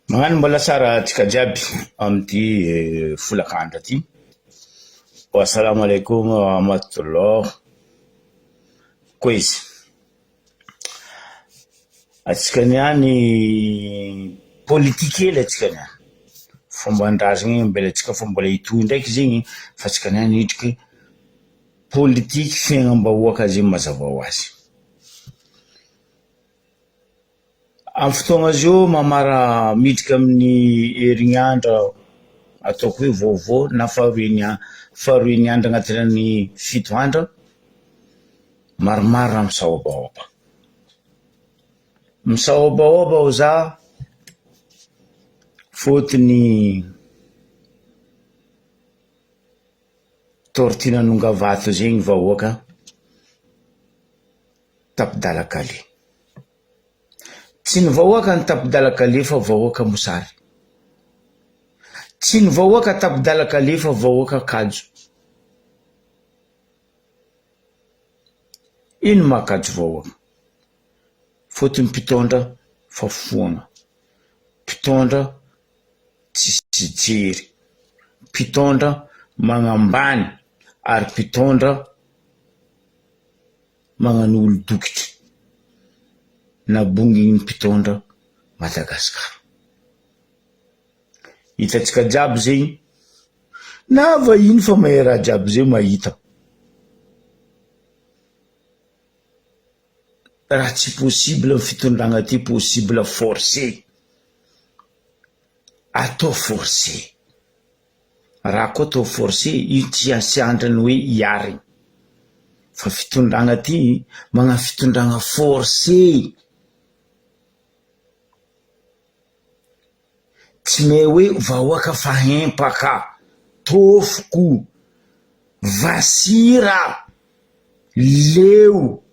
Magnano mbola tsara antsika jiaby amin'ity folakandro ity. Wa salam alaikum wa rahmatullah. Koa izy. Antsika niany politique hely antsika niany. Fomban-drazana igny mbela antsika fa mbola hitohy ndraiky izy igny fa antsika niany hidriky politiky fiaignam-bahoaka zegny mazava ho azy. Amin'ny fotoagna zao mamara miditra amin'ny herignandro ataoko hoe vaovao na faharoen'ny andro agnatin'ny fito andro, maromaro raha misahobahoba. Misahobahoba hoy za fôtony tortue nanonga vato zegny vahoaka. Tapi-dalan-kale. Tsy ny vahoaka no tapi-dalan-kale fa vahoaka mosary. Tsy ny vahoaka tapi-dalan-kale fa vahoaka kajo. Ino maha kajo vahoaka? Fôtony mpitondra fa foana. Mpitondra tsisy jery. Mpitondra magnambany ary mpitondra magnano olo-dokotry na bongin'ny mpitondra Madagasikara. Hitantsika jiaby zegny na vahiny fa mahay raha jiaby zay mahita. Raha tsy possible ny fitondragna ty possible forcé, atao forcé. Raha koa atao forcé io tsy tsy andrany hoe hiarigny fa fitondragna ty magnano fitondragna forcé, tsy mahay hoe vahoaka fa hempaka, tôfoko, vasira, leo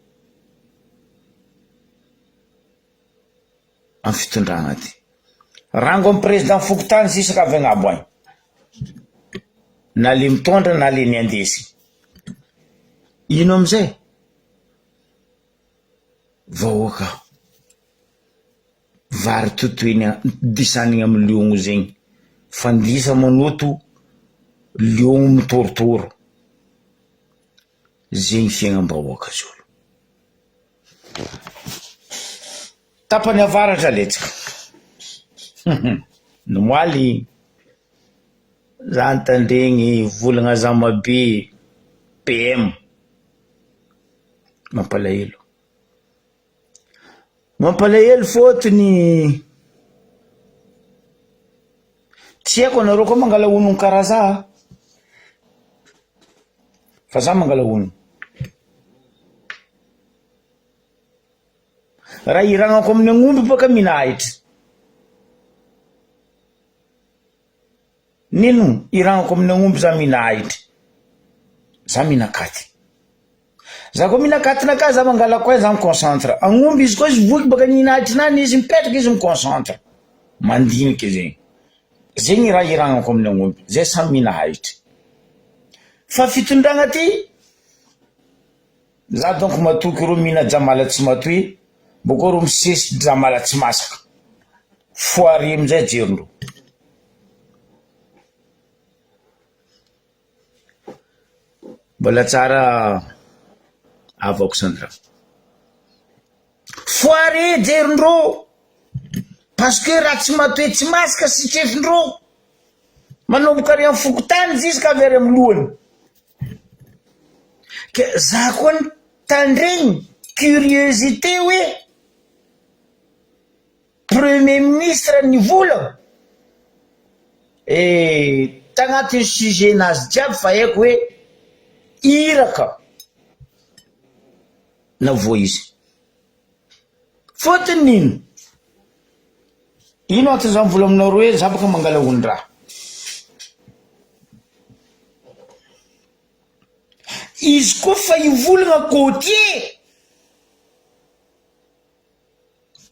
amin'ny fitondragna ty. Rango amin'ny président fokontany sisa ka avy agnabo agny, na le mitondra na le niandesy. Ino amizay? Vahoaka vary totoina disanina amin'ny liogno zegny, fandisa manoto, liogno mitorotoro, zegny fiaignam-bahoaka zao. Tapany avaratra letsaka Nomaly za nitandregny volagna Zamabe PM mampalahelo, mampalahelo fôtony tsy haiko anareo koa mangala honogno karaha za fa za mangala honogno. Raha hiragnako amin'ny agnomby bôka mihina ahitra. Nino hiragnako amin'ny agnomby za mihina ahitra. Za mihina katy. Za koa mihina katinakahy za mangala coin za mi-concentre. Agnomby izy koa izy voky bôka nihina ahitrinany izy mipetraka izy mi-concentre. Mandiniky zegny. Zegny raha hiragnako amin'ny agnomby. Zay samy mihina ahitra. Fa fitondragna ty. Za donc matoky ro mihina jamala tsy matoy, boko ro misesy jamala tsy masaka. Foire amizay jerindreo. Mbola tsara avako Sandra. Foire jerindreo parce que raha tsy matoy tsy masaka sy trefindreo. Manomboka ary amin'ny fokontany jusqu'à avy ary amin'ny lohany. Ka za koa nitandregny curiosité hoe premier ministre nivolagna eh tagnatin'ny sujet nazy jiaby fa haiko hoe iraka navoa izy. Fôtony nino? Ino antony za mivola aminareo hoe za bôka mangala ondraha. Izy koa fa hivolagna côtier,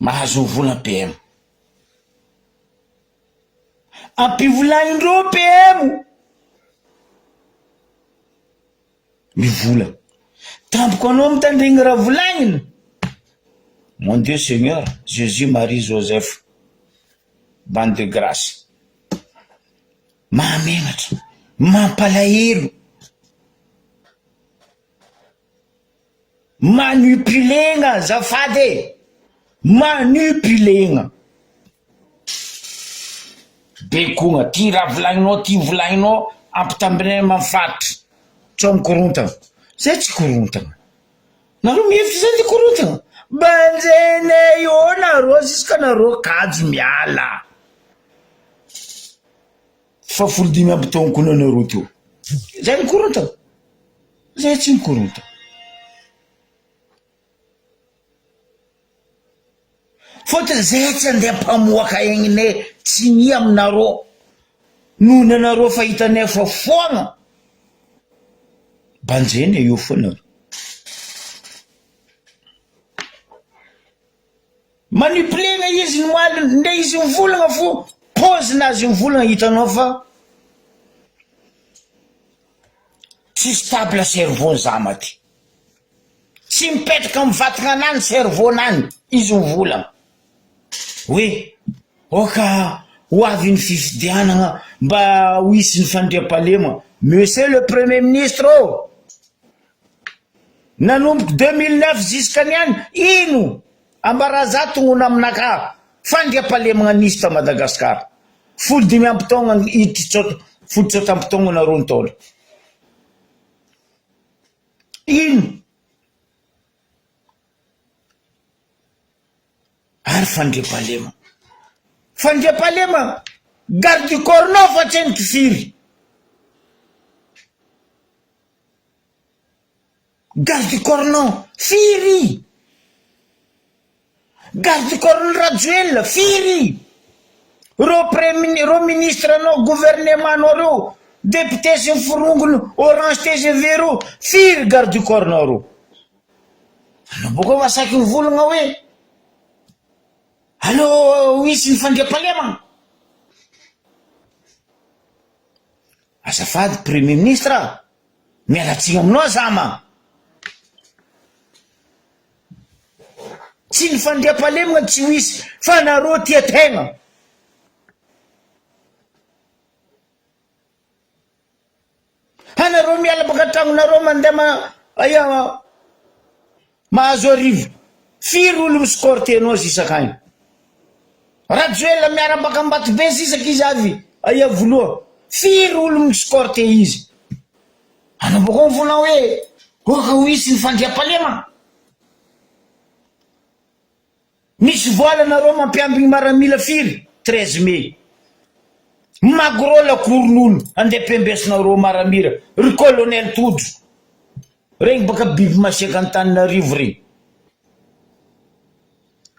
mahazo mivola PM. Ampivolagnin-dreo PM. Mivola. Tampoka anao mitandregny raha volagniny? Mon Dieu Seigneur, Jesus Marie Joseph. Bande de grace. Mahamenatra, mampalahelo. Manipulena azafady e! Manipulena. Bekogna, ty raha volagninao ty volagninao ampitambinay am faritra. Tsao mikorontagna. Zay tsy korontagna. Nareo mihevitra zay ty korontagna? Banjene eo nareo jusque nareo kajo miala. Fa 15 taogno koa nanareo teo. Zay mikorontagna? Zay tsy mikorontagna. Fôtony zay tsy andeha mpamoaka aignine tsy ny aminareo noho ny anareo fa hitanay fa foagna. Banjene eo foana. Manipulena izy ny moaly nde izy mivolagna fo paozinazy mivolagna hitanao fa tsy stable cerveau zama ty. Tsy mipetraka am vatagna anah ny cerveau nany izy mivolagna hoe oka ho avy ny fifidianagna mba ho hisy ny fandriampahalemagna monsieur le premier ministre ô! Nanomboka 2009 jusqu'à niany ino ambaraza tognona aminakahy fandriampahalemagna nisy ta Madagascar 15 taogna hiditry tsôta folo tsôta amby taogna nareo nitaona ino ary fandriampahalemagna fandriampahalemagna garde du corps nao fa tsy hainy kifiry. Garde du corps nao firy? Garde du corps ny Rajoelina firy? Reo premier reo ministre nao gouvernement nao reo député sy ny forongony orange tgv reo firy garde du corps nao reo? Anao bôka masaky mivolagna hoe aleo hisy ny fandriampahalemagna. Azafady premier ministre a! Miala tsiny aminao za ma! Tsy ny fandriampahalemana tsy ho hisy fa nareo tia tegna. Anareo miala baka an-tragnonareo mandeha ma aia Mahazoarivo, firy olo mi-scorte anao zisak'agny? Rajoelina miara baka Ambatobe zisaka izy avy aia Voloa, firy olo mi-scorte izy? Anao bôka mivolagna hoe oka ho hisy ny fandriampahalemana? Misy vola anareo mampiambigny maramila firy? 13 mai. Magro lakoron'olo andeha pembesinareo maramila ry colonel Tojo. Regny baka biby masiaka Antananarivo regny.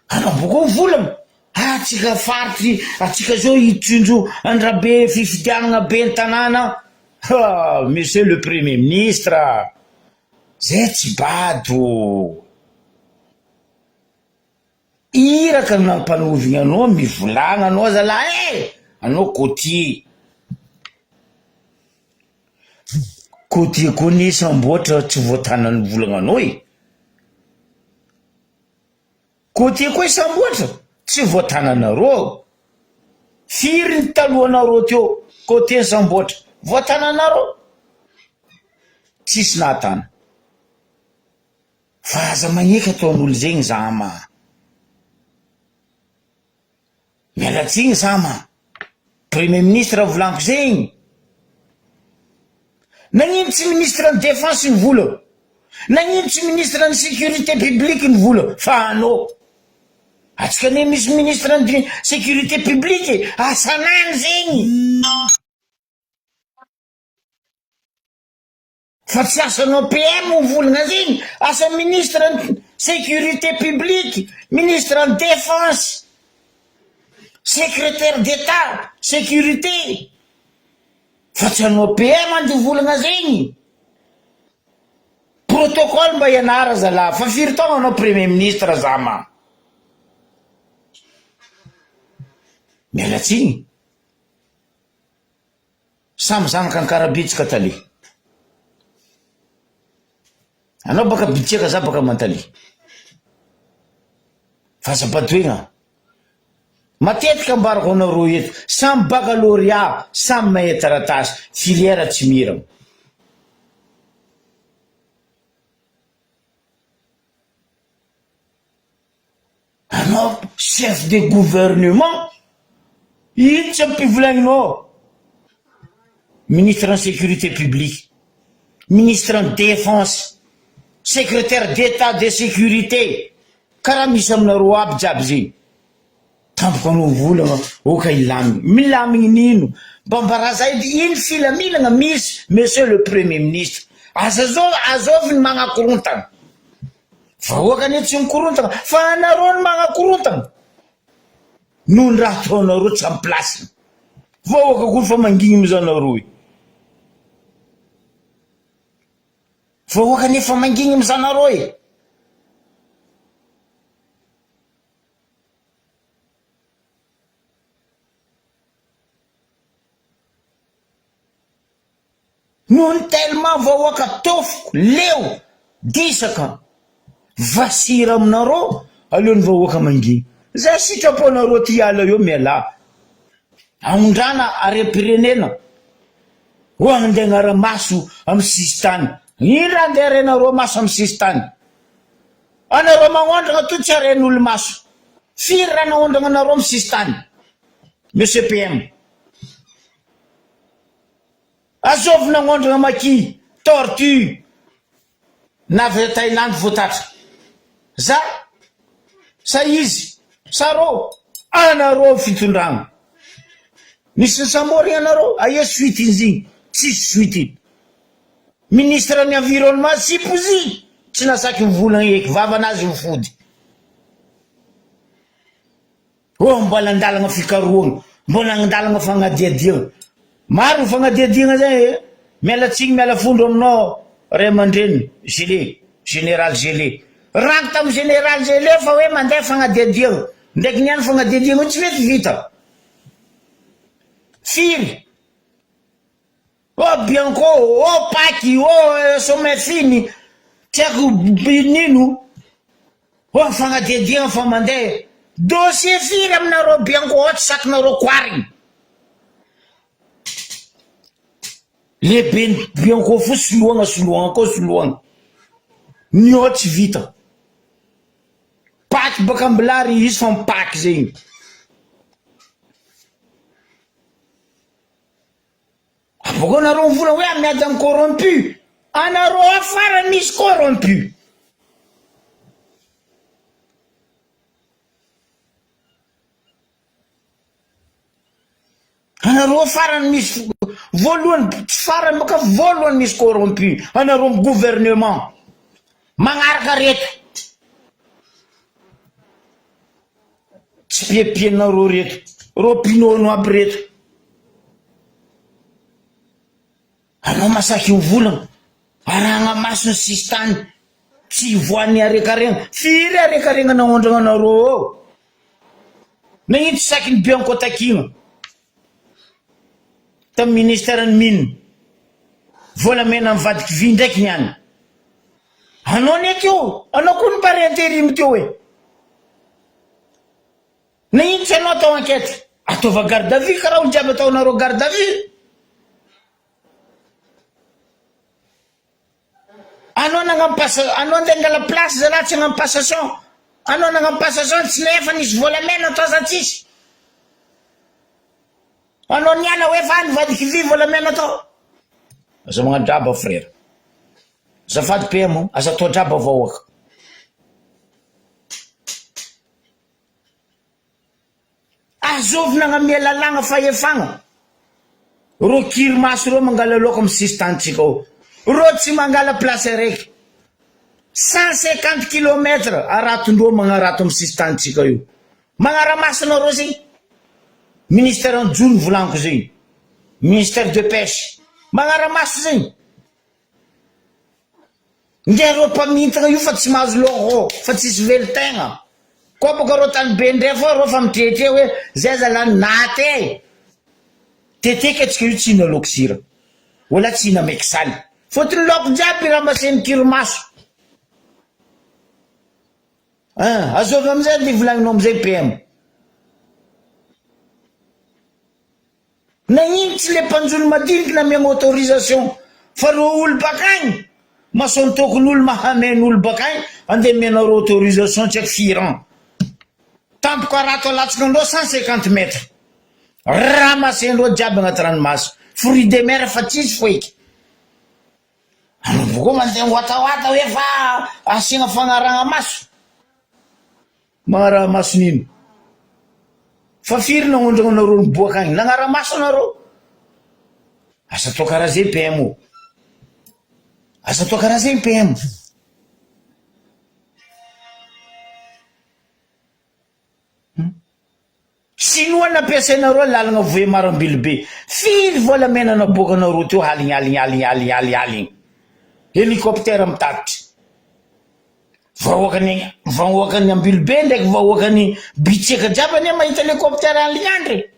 Anao boko mivolagna atsika faritry atsika zao hitsinjo andrabe fifidianagna ben'ny tanàna ha monsieur le premier ministre zay tsy bado. Iraka no nampanaovigny anao mivolagna anao zalahy e! Anao côtier, côtier koa anie samboatra tsy voatanan'ny volagnanao e! Côtier koa samboatra tsy voatananareo, firy ny talohanareo teo côtier samboatra voatananareo? Tsisy nahatana. Fa aza magneky ataon'olo zegny zama a! Miala tsiny zama a! Premier ministre volaniko zegny! Nagnino tsy ministre ny defense ny vola? Nagnino tsy ministre ny sécurité publique ny vola fa anao? Atsika anie misy ministre ny sécurité publique e! Asanany zegny! Fa tsy asanao PM ho volagna zegny, asa ministre ny sécurité publique, ministre ny défense, secrétaire d'Etat sécurité, fa tsy anao PM andeha hivolagna zegny, protocole mba ianara zalah, fa firy taogno anao premier ministre zama? Miala tsiny. Samy zanaka Ankarabitsika tale. Anao baka Bitsiaka za baka Mantalia. Fa aza badoegna. Matetika ambarako anareo eto, samy baccalauréat, samy mahay taratasy, filière tsy mirana. Anao chef de gouvernement, ino tsy ampivolagninao? Ministre ny sécurité publique, ministre ny défense, secrétaire d'Etat de sécurité, karaha misy aminareo aby jiaby zegny. Tampoka anao mivolagna oka hilamigny, milamigny nino? Mba ambaraza edy ino filaminagna misy monsieur le premier ministre? Aza zao azovy ny magnakorontagna. Vahoaka anie tsy mikorontagna fa anareo no magnakorontagna noho ny raha ataonareo tsy am place-ny. Vahoaka koa fa mangigny mizaha anareo e. Vahoaka anie fa mangigny mizaha anareo e. Noho ny tellement vahoaka tofoko, leo, disaka, vasira aminareo, aleo ny vahoaka mangina. Zay sitraponareo ty hiala eo mialà. Aondrana harem-pirenena ho andeha agnara-maso amin'ny sisintany. Ino raha andeha harenareo maso amin'ny sisintany? Anareo magnondragna toa tsy haren'olo maso. Firy raha naondragna anareo amin'ny sisintany? Monsieur PM. Azovy nagnondragna maki, tortue, na avy Thaïlande voatatra. Za? Sa izy? Sa rô? Anareo fitondragna. Nisy nisamborigna anareo? Aia suite izy igny? Tsisy suite iny. Ministre ny environnement sipozy tsy nasaky mivolagna eky, vavanazy mifody. Oh mbola andalagna fikarohagna, mbola andalagna fagnadihadiagna. Maro ny fagnadihadiagna zay e! Miala tsiny miala fondro aminao ray aman-dreny Gele, Général Gele. Rango tamin'i Général Gele fa hoe mandeha fagnadihadiagna. Ndraiky niany fagnadihadiagna io tsy mety vita. Firy? Oh Bianco, oh Paky, oh Somefiny, tsy haiko nino, oh fagnadihadiagna fa mandeha, dossier firy aminareo Bianco ao tsy sakinareo koarigny, lehiben'ny Bianco fo soloagna soloagna koa soloagna, ny ao tsy vita, Paky baka ambilary izy fa mipaky zegny. Abôkeo nareo mivola hoe miady am corrompu, anareo ao farany misy corrompu. Anareo farany misy voalohany tsy farany bôka voalohany misy corrompu anareo am gouvernement magnaraka reto. Tsy piapianareo reto, reo mpinono aby reto. Anao masaky mivolagna, arahagna maso ny sisintany, tsy hivoahan'ny harenkarena. Firy harenkarena naondragna anareo eo? Nagnino tsy saky ny Bianco takiana tamin'ny ministère ny mine? Volamena mivadiky vy ndraiky ny any. Anao anie teo, anao koa ny par interim teo e. Nagnino tsy anao atao enquête? Ataova garde à vue karaha olo jiaby ataonareo garde à vue. Anao nagnano passe, anao andeha angala place zalahy tsy hagnano passation. Anao nagnano passation tsy nefa nisy volamena tao sa tsisy? Anao niala hoe fa nivadiky vy volamena tao. Aza magnano draba frère. Azafady PM o, aza atao draba vahoaka. Azovy nagnamia lalàgna fahefagna. Reo kirimasy reo mangala laoka am sisin-tanintsika ao. Reo tsy mangala place araiky. 150 kilomètre aratondreo magnarato am sisin-tanintsika io. Magnaramaso anareo zegny. Ministère ny jono volagniko zegny. Ministère de pêche. Magnaramaso zegny. Ndre reo mpamintagna io fa tsy mahazo lôro fa tsisy velon-tegna. Koa boka reo tany be ndre fô reo fa mitretre hoe zay zalahy naty e! Teteky atsika io tsy hina lôko sira. Wala tsy hina meky saly. Fôtony lôko jiaby ramasen'ny kirimaso. Ein, azovy amizay le volagninao amizay PM. Nagnino tsy le mpanjono madiniky namiagna autorisation fa reo olo bakagny mason-tokon'olo mahameno olo bakagny andeha amianareo autorisation tsy haiko firy ans tampoka harato alatsaka andreo 150 mètres ramasendreo jiaby agnaty ranomasy fruits de mer fa tsisy foeky anao boko mandeha miwatawata hoe fa asiagna fagnaragna maso. Magnaraha-maso n'ino? Fa firy nagnondragna anareo niboaka agny? Nagnara-maso anareo? Asa atao karaha zay PM ô! Asa atao karaha zay PM. Sinoa nampiasainareo lalagna vohemar Ambilobe. Firy volamena naboakanareo teo aligny aligny aligny aligny aligny aligny. Hélicoptère mitatitra. Vahoakan'i vahoakan'i Ambilobe ndraiky vahoakan'i Bitseka jiaby anie mahita hélicoptère aligny andro e.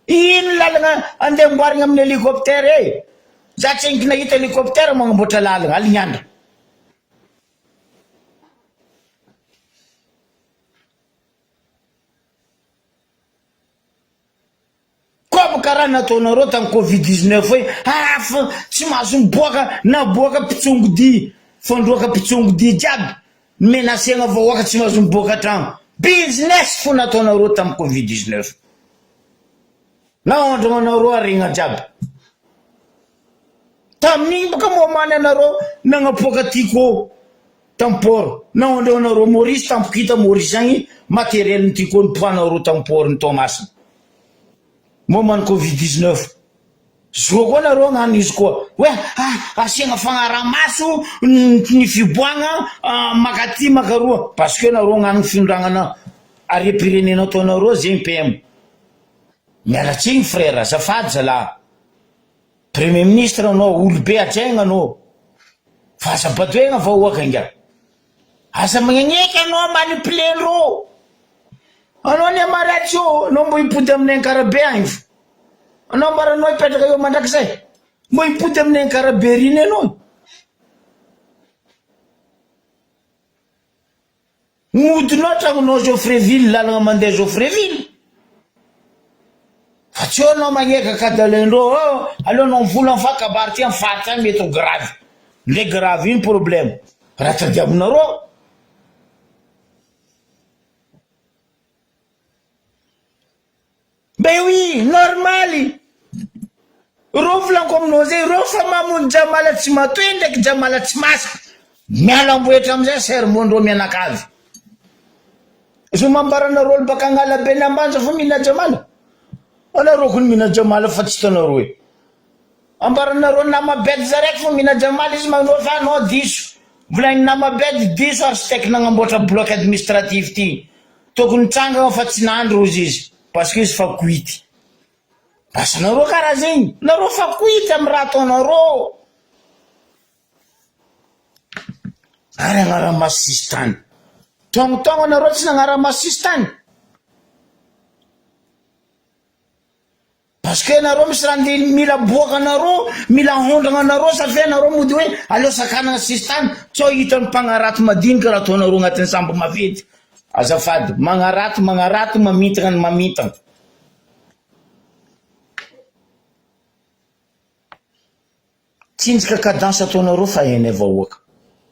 Ino lalagna andeha amboarigna amin'ny hélicoptère e. Za tsy henoko nahita hélicoptère magnamboatra lalagna aligny andro. Koba karaha nataonareo tam covid 19 hoe hafa tsy mahazo miboaka naboaka mpitsongo dia fandroaka mpitsongo dia jiaby menacena vahoaka tsy mahazo miboaka tragno business fo nataonareo tam covid 19 naondragnanareo aregna jiaby tamin'igny boka momany anareo nagnapoaka tiko Tam port naondreo anareo Maurice tampoko hita Maurice agny materiel ny tiko nipoanareo tam port ny Toamasina moment ny covid 19 zo koa nareo agnano izy koa hoe ah asiagna fagnarahamaso ny fiboagna makaty makaroa parce que nareo agnano fitondragnana harem-pirenena ataonareo zegny PM miala tsigny frère azafady zalah. Premier ministre anao olobe hajaigna anao fa aza badoegna vahoaka ingahy aza magneky anao manipuler ndrô anao anie maratsy ô anao mbo hipody aminay ankarabe agny fo anao ambaranao hipetraka eo mandrakizay mbo hipody aminay ankarabe r'iny anao. Modinao tragnonao Geoffreyville lalagna mandeha Geoffreyville fa tsy eo anao magneka kadalaindreo oh aleo anao mivolagna fa kabary ty am faritra agny mety ho grave ndre grave ino problème raha tadiavinareo. Ben oui, normaly! Reo volaniko aminao zay, reo fa mamono jamala tsy matoe ndraiky jamala tsy masaka, miala ambohitra amizay cerveau ndreo mianakavy. Zo mambaranareo olo baka agnalabe ny ambanja fa mihina jamala? Anareo kony mihina jamala fa tsy hitanareo e. Ambaranareo nama bedy zaraiky fa mihina jamala izy manao fa anao diso. Volagniny nama bedy diso architecte nagnamboatra bloc administratif ty. Tokony nitsangana fa tsy nandry ozy izy parce que izy fa koity. Lasa nareo karaha zegny, nareo fa koity amy raha ataonareo. Ary agnaramaso sisintany. Taogno taogno anareo tsy nagnaramaso sisintany. Parce que nareo misy raha ndeha mila aboakanareo, mila ahondragna anareo ça fait anareo mody hoe aleo sakanagna sisintany sao hitan'ny mpagnarato madinika raha ataonareo agnatin'ny sambo maventy. Azafady, magnarato magnarato mamintagna ny mamintagna. Tsinjaka cadence ataonareo fa hainay vahoaka.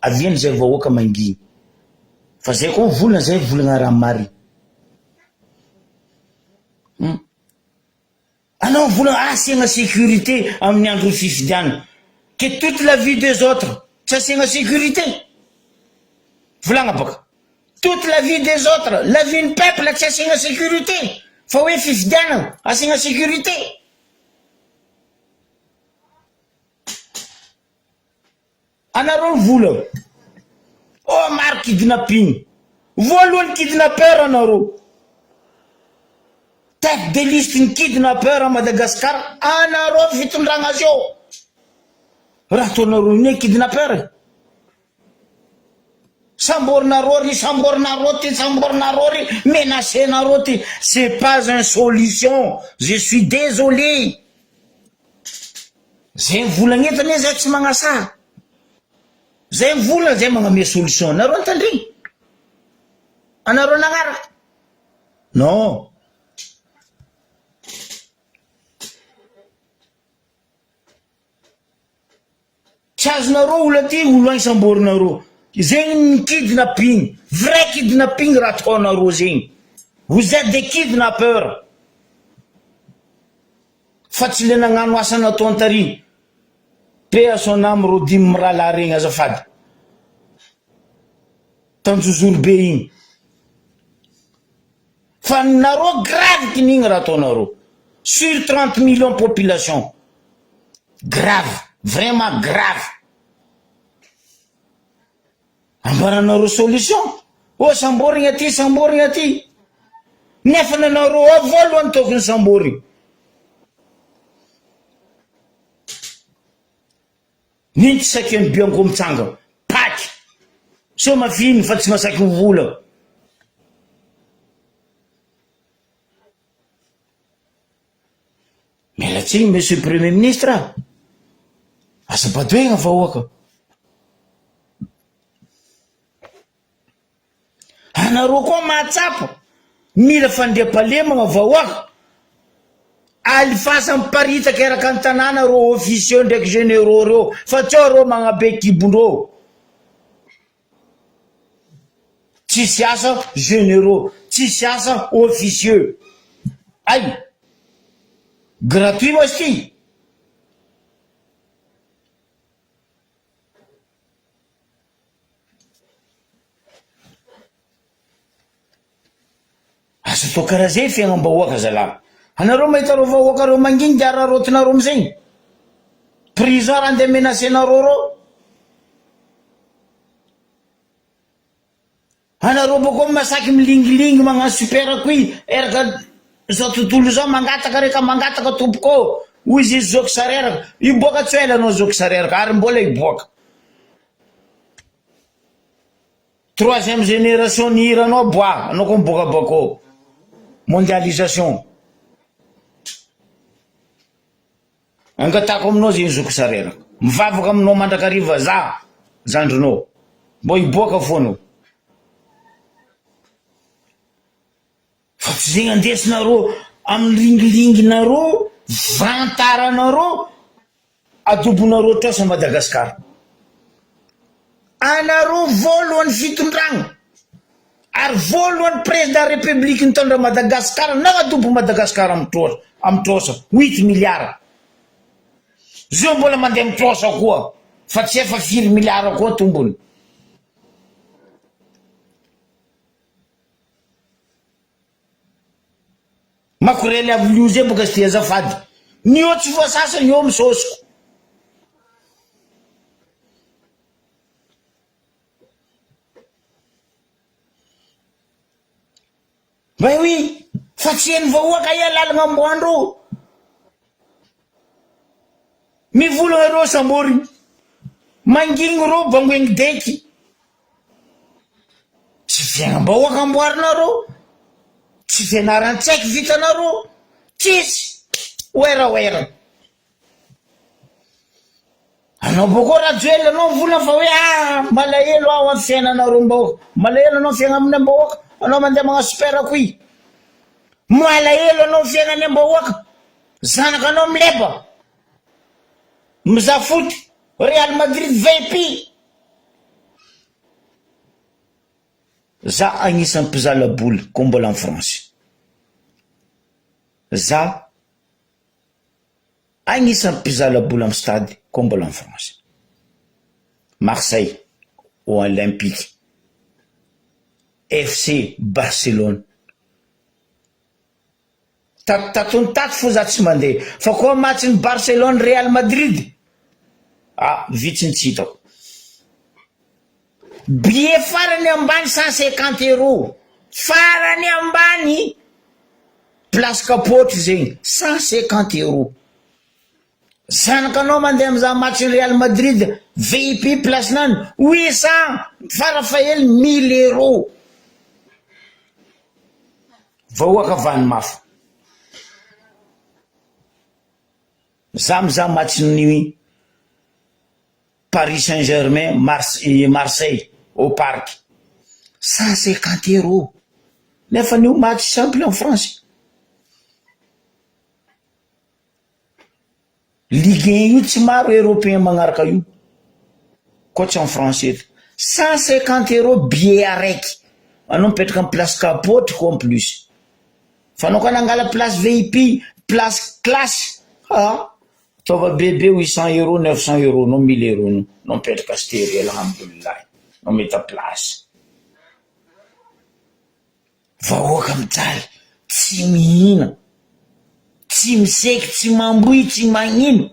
Aviany zay vahoaka manginy. Fa zay koa mivolagna zay volagna raha marigny. Hum. Anao mivolagna asiagna sécurité amin'ny andron'ny fifidianana. Que toute la vie des autres tsy asiagna sécurité? Volagna baka. Toute la vie des autres, la vie ny peuple tsy asiagna sécurité fa hoe fifidianana asiagna sécurité. Anareo ny vola oh maro kidnapping voalohany kidnappeur anareo tête de liste ny kidnappeur à Madagascar anareo fitondragna azy eo raha ataonareo iny kidnappeur e samborinareo ry samborinareo ty samborinareo ry menacenareo ty c'est pas un solution je suis désolé Zay mivolagna eto anie zay tsy magnasara. Zay mivolagna zay magname solution. Nareo nitandregny? Anareo nagnaraka? Non. Tsy azonareo olo aty olo agny samborinareo. Zegny ny kidnapping, vrai kidnapping raha ataonareo zegny. Vous etes des kidnappeurs. Fa tsy le nagnano asa nataony tary. Paix à son âme reo dimy mirahalahy regny azafady. Tanjozoro be igny. Fa nareo grave kinigny raha ataonareo. Sur 30 millions population. Grave, vraiment grave. Ambaranareo solution. Oh samborigna aty, samborigna aty. Nefa nanareo ao voalohany tokony samborigna. Nino tsy saky ny bianco mitsanga. Paky. Sao mafiny fa tsy masaky vola. Miala tsiny monsieur premier ministre a! Aza badoegna vahoaka. Anareo koa mahatsapa mila fandriampahalemagna vahoaka. Alifasa miparitaka eraka ny tanàna reo officieux ndraiky généraux reo fa tsy ao reo magnabe kibondreo. Tsisy asa généraux, tsisy asa officieux. Ay! Gratuit moa izy ty? Aza atao karaha zay fiaignam-bahoaka zalahy. Anareo mahita reo vahoaka reo manginy de araraotinareo amizegny. Prison raha andeha menacer-nareo reo. Anareo bôkô masaky milingilingy magnano super kui eraka zao tontolo zao mangataka reka mangataka tompoko ô hoy izy zoky sareraka hiboaka tsy ho ela anao zoky sareraka ary mbola hiboaka troisième génération ny hiranao boa anao koa miboaka bakô mondialisation Angatahako aminao zegny zoky sareraka. Mivavaka aminao mandrakariva za zandrinao. Mbô hiboaka fo anao. Fa tsy zegny andesinareo amin'ny lingilinginareo, vantaranareo, adobonareo trosa Madagascar. Anareo voalohany fitondragna ary voalohany président république nitondra Madagascar nagnadobo Madagascar am trosa am trosa huit milliards zio mbola mandeha mitrosa koa fa tsy efa firy milliards koa tombony. Makorely avy zay boka sy azafady. Ny eo tsy voasasa ny eo misôsiko. Ben oui, fa tsy heno vahoaka aia lalagna amboandreo. Mivolagna reo samborigny. Mangigny reo bangoegny deky. Tsy fiaignam-bahoaka amboarinareo, tsy fianaran-tsaiky vitanareo, tsisy werawera. Anao bôkô Rajoelina anao mivolagna fa hoe ah malahelo aho amin'ny fiainanareo mbahoaka, malahelo anao fiainan'ny ambahoaka, anao mandeha magnano super koi, malahelo anao fiainan'ny ambahoaka, zanakanao mileba, mizaha foot, Real Madrid VIP. Za agnisan'ny mpizaha laboly ko mbola en France. Za agnisan'ny mpizaha laboly am stade ko mbola en France. Marseille, Olympique, FC Barcelone. Tato ny tato fo za tsy mandeha fa koa match ny Barcelone Real Madrid ah vitsy ny tsy hitako. Billet farany ambany 150 euros farany ambany place kapoatry zegny 150 euros. Zanakanao mandeha mizaha match ny Real Madrid VIP place nany 800 farafaheliny 1000 euros. Vahoaka vany mafy. Za mizaha match ny Paris Saint Germain Marseille au parc. 150 euros. Nefa io match simple en France. Ligue 1 io tsy maro européen magnaraka io. Koa tsy en français eto. 150 euros billet araiky. Anao mipetraka am place kapoty koa en plus. Fa anao koa nangala place VIP, place classe, ah! Ataova bebe 800 euros, 900 euros nao, 1000 euros nao, nao mipetraka stery alhamdoulilah, nao mahita place. Vahoaka mijaly, tsy mihina, tsy miseky, tsy mambohy, tsy magnino,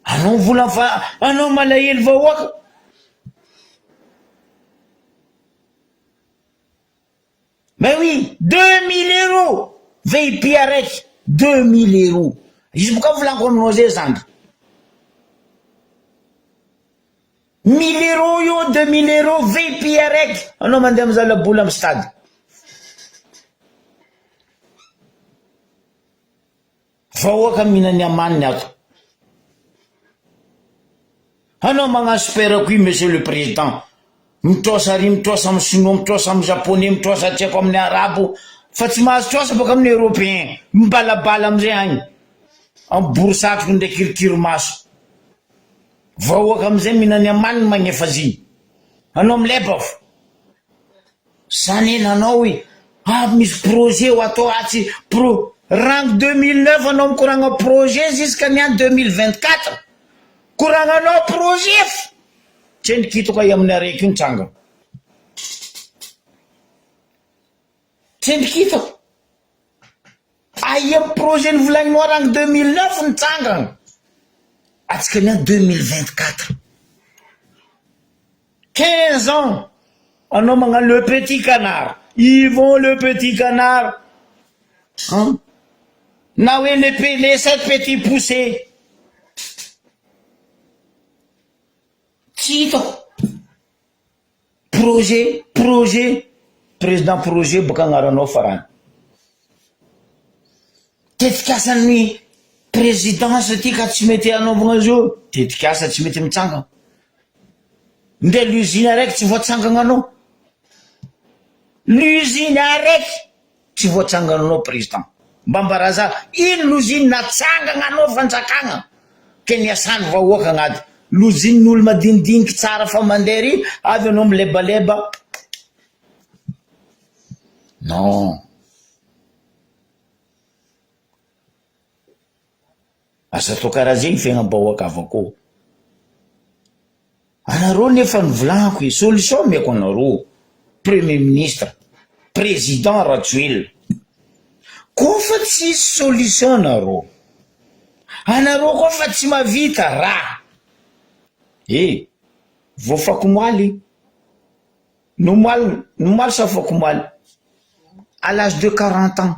anao mivola fa anao malahelo vahoaka. Mais oui, 2000 euros VIP araiky, 2000 euros. Izy boka volaniko aminao zay zandry. Mille euros io, 2000 euros VIP araiky, anao mandeha mizaha laboly amy stade. Vahoaka mihinany amaniny ato. Anao magnano super cuit monsieur le président. Mitrosa ary mitrosa amin'ny sinoa, mitrosa amin'ny japonais, mitrosa tsy haiko amin'ny arabo fa tsy mahazo trosa baka amin'ny européen. Mibalabala amizay agny. Amin'ny bory satroky ndraiky kirikiri maso. Vahoaka amizay mihinany amaniny magnefa ziny. Anao mileba fo. Zany e nanao e! Ah misy projet ho atao atsy pro rango 2009 anao mikoragna projet jusqu'à ny any 2024 koragnanao projet fo tsendriky hitako ay amin'ny araiky io nitsangana tsendriky hitako aia projet novolagninao rango 2009 nitsangana atsika ny any 2024 15 ans anao magnano le petit canard Yvon le petit canard hein na hoe le pe les sept petits poucets tsy hitako projet projet président projet boka agnaranao farany tetikasan'ny présidence ty ka tsy mety anaovagna azy io tetikasa tsy mety mitsangana Ndre l'usine araiky tsy voatsangagnanao, l'usine araiky tsy voatsangananao président, mba ambaraza ino l'usine natsangagnanao fanjakagna ke niasany vahoaka agnaty, l'usine olo madinidiniky tsara fa mandeha ry avy anao milebaleba, non. Aza atao karaha zegny fiaignam-bahoaka avako. Anareo nefa novolaniko e, solution omeko anareo, premier ministre, président Rajoelina, koa fa tsisy solution nareo, anareo koa fa tsy mahavita raha, eh voafakomaly, nomaly, nomaly sa afakomaly, à l'âge de 40 ans.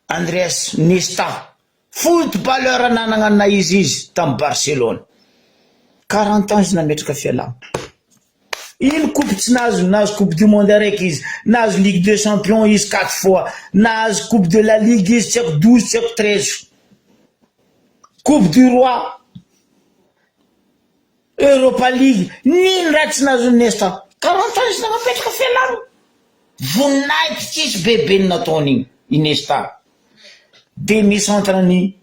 Andrés Nesta, footballeur nanagna ny naha izy izy tamin'ny Barcelone. 40 ans izy nametraka fialana. Ino coupe tsy nahazo? Nahazo coupe du monde araiky izy, nahazo ligue des champions izy quatre fois, nahazo coupe de la ligue izy tsy haiko 12 tsy haiko 13. Coupe du roi. Europa League, nino raha tsy nahazo Nesta? 40 ans izy nanapetraka fialana. Voninahitry tsisy bebe ny nataony igny i Nesta. Demi centre ny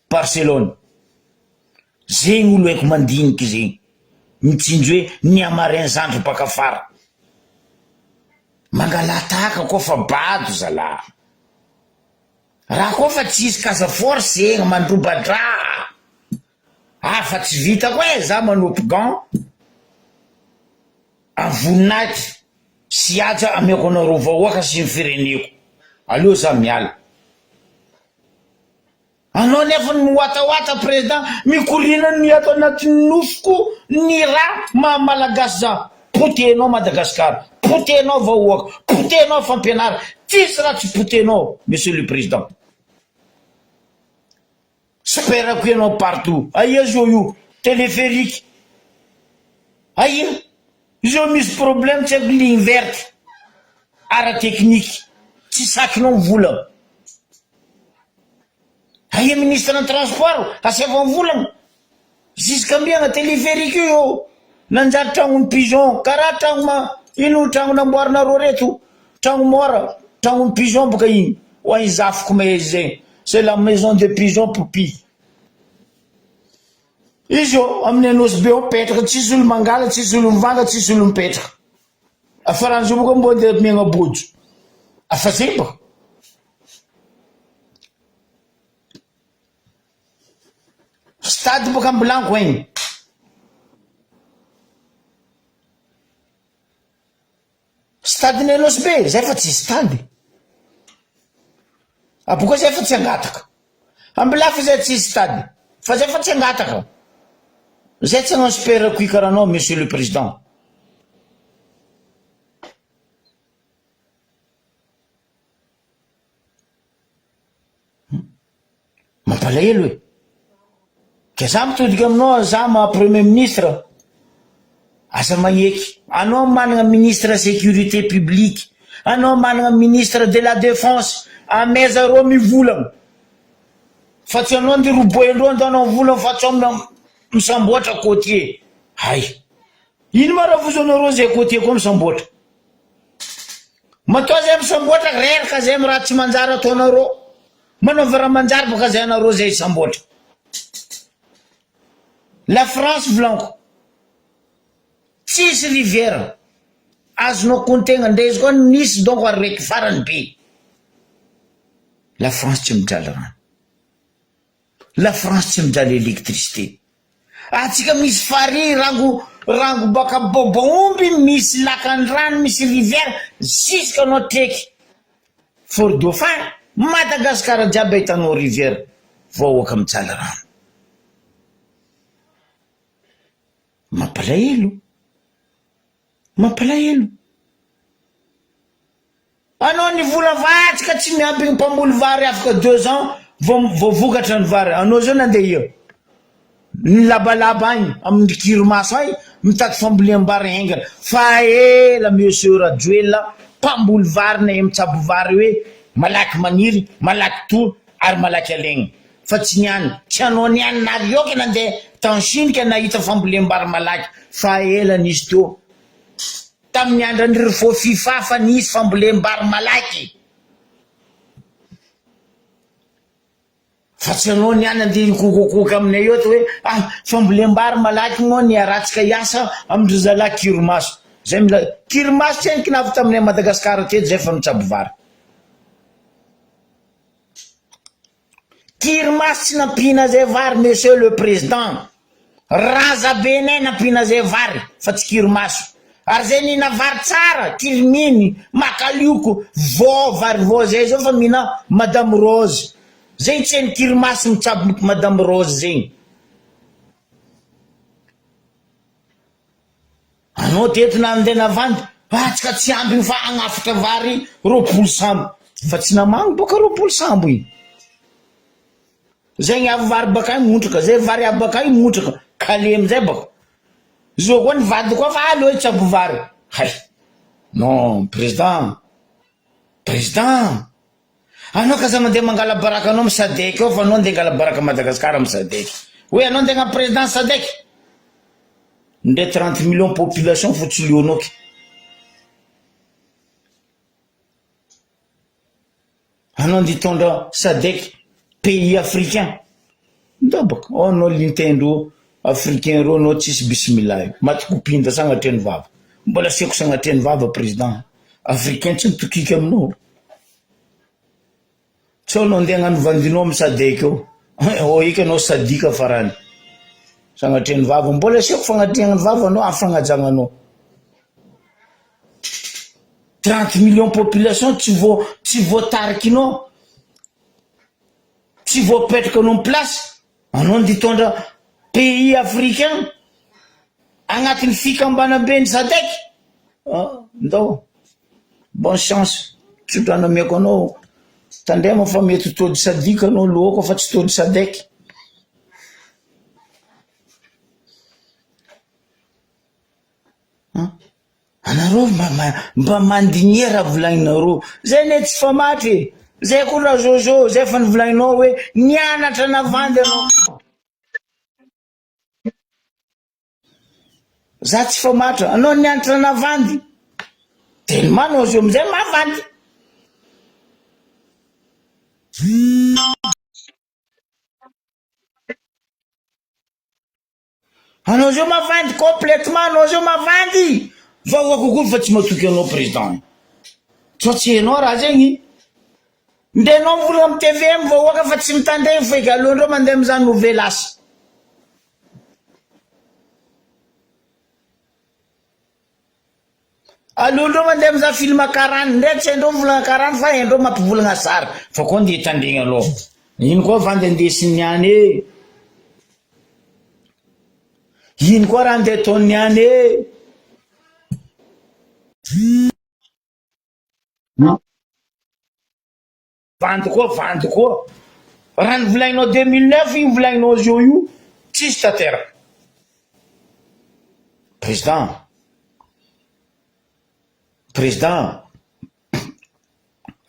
Barcelone. Zegny olo haiko mandiniky zegny. Mitsinjo hoe nihamaren zandry baka afara. Mangalà tahaka koa fa bado zalahy. Raha koa fa tsisy casa force zegny mandroba-draha. Ah fa tsy vitako eh za manopy gant am voninahitra sy haja ameko anareo vahoaka sy ny fireneko aleo za miala anao nefa ny miwatawata président mikoriana ny ato anatin'ny nofoko ny ra maha malagasy za potehinao Madagascar potehinao vahoaka potehinao fampianara tsisy raha tsy potehinao monsieur le président Superako ianao partout. Aia zao io téléphérique aia zao misy problème tsy haiko ligne verte ara technique tsy sakinao mivolagna aia ministre ny transport asaivo mivolagna jusqu'ambiagna téléphérique io eo nanjary tragnony pigeon karaha tragno ma ino tragno namboarinareo reto tragno mora tragnony pigeon boka igny ho an'i zafiko mahery zegny C'est la maison de pigeon poupy. Izy eo amin'ny Anosy be eo mipetraka, tsisy olo mangala, tsisy olo mivanga, tsisy olo mipetraka. Afaran'izy io boka mbô andeha miaigna bojo. Afa zay baka. Stade boka ambilaniko aigny. Stade ny Anosy be, zay fa tsy stade. Aboka zay fa tsy angataka. Ambilafy zay tsy stade, fa zay fa tsy angataka. Zay tsy hagnano super cuit karaha anao monsieur le président. Mampalahelo e! Ka za mitodika aminao za maha premier ministre aza magneky anao managna ministre sécurité publique anao managna ministre de la défense amaiza reo mivolagna fa tsy anao nde robohendreo andao anao mivolagna fa tsy ao misamboatra côtier hay ino ma raha vozonareo zay côtier koa misamboatra Matoa zay misamboatra reraka zay am raha tsy manjary ataonareo. Manaova raha manjary baka zay anareo zay hisamboatra. La France volaniko. Tsisy rivière azonao kontegna ndre izy koa nisy donc araiky farany be. La France tsy mijaly rano. La France tsy mijaly électricité. Atsika misy farihy rango rango baka Bobaomby misy lakandrano misy rivière jusque anao treky Fort Dauphin Madagascar jiaby ahitanao rivière vahoaka mijaly rano. Mampalahelo. Mampalahelo. Anao ny vola vatsy ka tsy miampy ny mpamboly vary afaka deux ans vao vao vokatra ny vary. Anao zao nandeha ia? Nilabalaba agny amin'ny kirimaso agny mitady fambolem-bary haingana. Fa ela Monsieur Rajoelina mpamboly vary na mitsabo vary hoe malaky maniry, malaky to ary malaky alegna. Fa tsy niany, tsy anao niany narioka nandeha tany Chine ka nahita fambolem-bary malaky. Fa ela nisy teo. Tamin'ny andran'ny ry faux fifa fa nisy fambolem-bary malaky. Fa tsy anao niany andeha hikokokoka aminay eo hoe ah fambolem-bary malaky moa ny haratsika hiasa amin-dry zalahy kirimaso. Zay mila kirimaso tsy hainy kinavy taminay Madagascar teto zay fa mitsabo vary. Kirimasy tsy nampiana zay vary monsieur le président razabenay nampiana zay vary fa tsy kirimaso ary zay nihina vary tsara kiriminy makalioko vao vary vao zay zao fa mihina madame rose zegny tsy hainy kirimasy mitsabo madame rose zegny. Anao teto nandeha navandy atsika tsy ambiny fa agnafatra vary 20 sambo fa tsy namagny boka 20 sambo igny zay ny avy vary bakany montraka zay vary avy bakany montraka kale amizay baka zao koa ny vady koa fa aleo hitsabo vary hay non président président anao ka za mandeha mangala baraka anao amy sadec ao fa anao andeha angala baraka Madagascar amy sadec hoe anao andeha hagnano président sadec Ndre 30 millions population fo tsy lionao ke. Anao nde hitondra sadec pays africain. Ndao baka ao anao lintendro africain reo anao tsisy bismillah io. Maty kopinda sagnatria ny vava. Mbola asiako sagnatria ny vava président africain tsy mitokiky aminao. Sao anao ndeha hagnano vandinao am sadec eo, ao eky anao sadika farany. Sagnatria ny vava, mbola asiako fagnatriagna ny vava anao am fagnajagna anao. 30 millions population tsy vo tsy voatarikinao, tsy voapetrakanao am place, anao nde hitondra pays africain agnatin'ny fikambanamben'ny sadec. Ah, ndao. Bonne chance. Tsodrano ameko anao. Tandremo fa mety tody sadique anao lohako fa tsy tody sadec. An! Anareo mba mba mandinia raha volagninareo. Zay anie tsy famatry e. Zay koa raha Jojo, zay efa novolagninao hoe nianatra navandy anao. Za tsy famatra, anao nianatra navandy, tellement anao zao amizay mavandy. Anao zao mavandy complètement anao zao mavandy! Vahoaka koa fa tsy matoky anao président io. Sao tsy hainao raha zegny? Ndre anao mivolagna am tvm vahoaka fa tsy mitandregny feky aleondreo mandeha mizaha novelas. Aleondreo mandeha mizaha film karany ndre tsy haindreo mivolagna karany fa haindreo mampivolagna sary fa koa ndeha hitandregny aloha. Ino koa vandy andesin'ny any e? Ino koa raha andeha ataon'ny any e? Vandy koa vandy koa. Raha ny volaninao 2009 io volaninao zao io tsisy tanteraka. Président, président,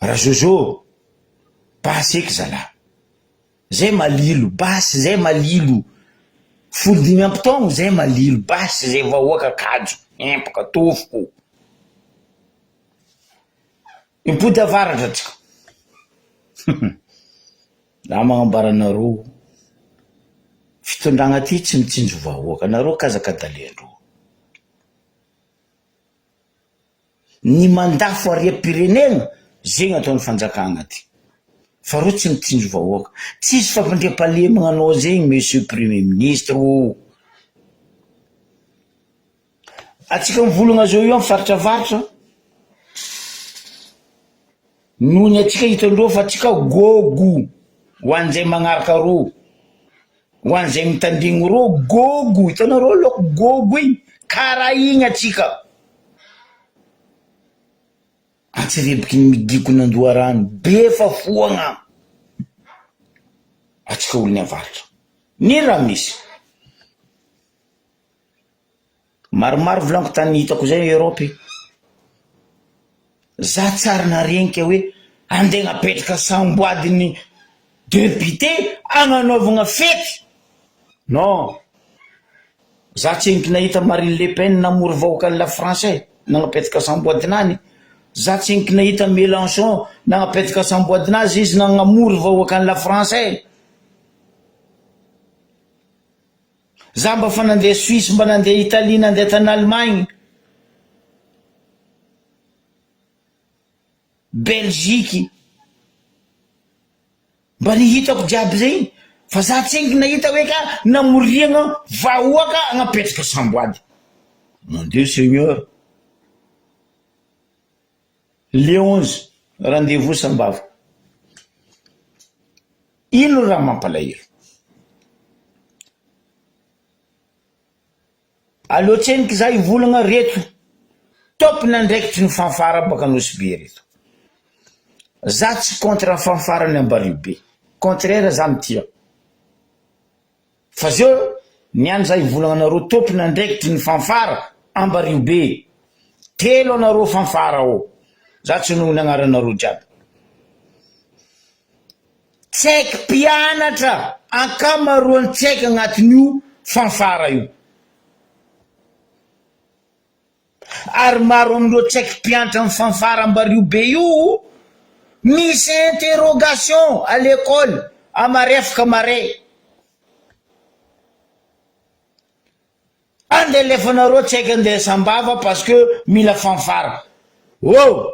Razozo, basy eky zalah. Zay malilo, basy zay malilo. 15 taogno zay malilo, basy zay vahoaka kajo, empaka, tofoko. Mipody avaratra atsika. Za magnambara anareo, fitondragna ty tsy mitsinjo vahoaka, nareo kazakadalendreo. Ny mandafo harem-pirenena, zegny ataon'ny fanjakagna ty. Fa reo tsy mitsinjo vahoaka. Tsisy fampandriampahalemagna anao zegny monsieur premier ministre ô. Atsika mivolagna zao io am faritra avaratra, noho ny atsika hitandreo fa atsika gôgo ho an'izay magnaraka rô, ho an'izay mitandrigny rô gôgo, hitanareo lôko gôgo igny, karaha igny atsika. Antsirebiky ny midikona an-doharano, be fa foagna atsika olon'ny avaratra. Ny raha misy. Maromaro volaniko tany hitako zay Europe. Za tsary narenika hoe andeha agnapetraka samboadin'ny député agnanaovagna fety. Non. Za tsy henoko nahita Marine Le Pen namory vahoakan'i la France e, nagnapetraka samboadinany. Za tsy henoko nahita Mélenchon nagnapetraka samboadinazy izy nagnamory vahoakan'i la France e. Za mba fa nandeha Suisse mba nandeha Italie nandeha tany Allemagne, Belgique, mba ny hitako jiaby zegny fa za tsenky nahita hoe ka namoriagna vahoaka agnapetraka samboady. Mon Dieu Seigneur! Le 11 rendez-vous Sambava. Ino raha mampalahelo? Aleo tseniky za hivolagna reto tompon'andraikitry ny fanfara baka Nosy Be reto. Za tsy contre fanfara ny Ambaribe, contraire za mitia. Fa zeo niany za hivolagna anareo tompon'andraikitry ny fanfara Ambaribe be. Telo anareo fanfara ô. Za tsy noho ny agnaranareo jiaby. Tsy haiko mpianatra ankamaroany tsy haiko agnatin'io fanfara io. Ary maro amin'ireo tsy haiko mpianatra amin'ny fanfara Ambariho be io misy interrogation à l'école à marefaka marais. Andeha alefanareo tsy haiko andeha Sambava parce que mila fanfara. Oh!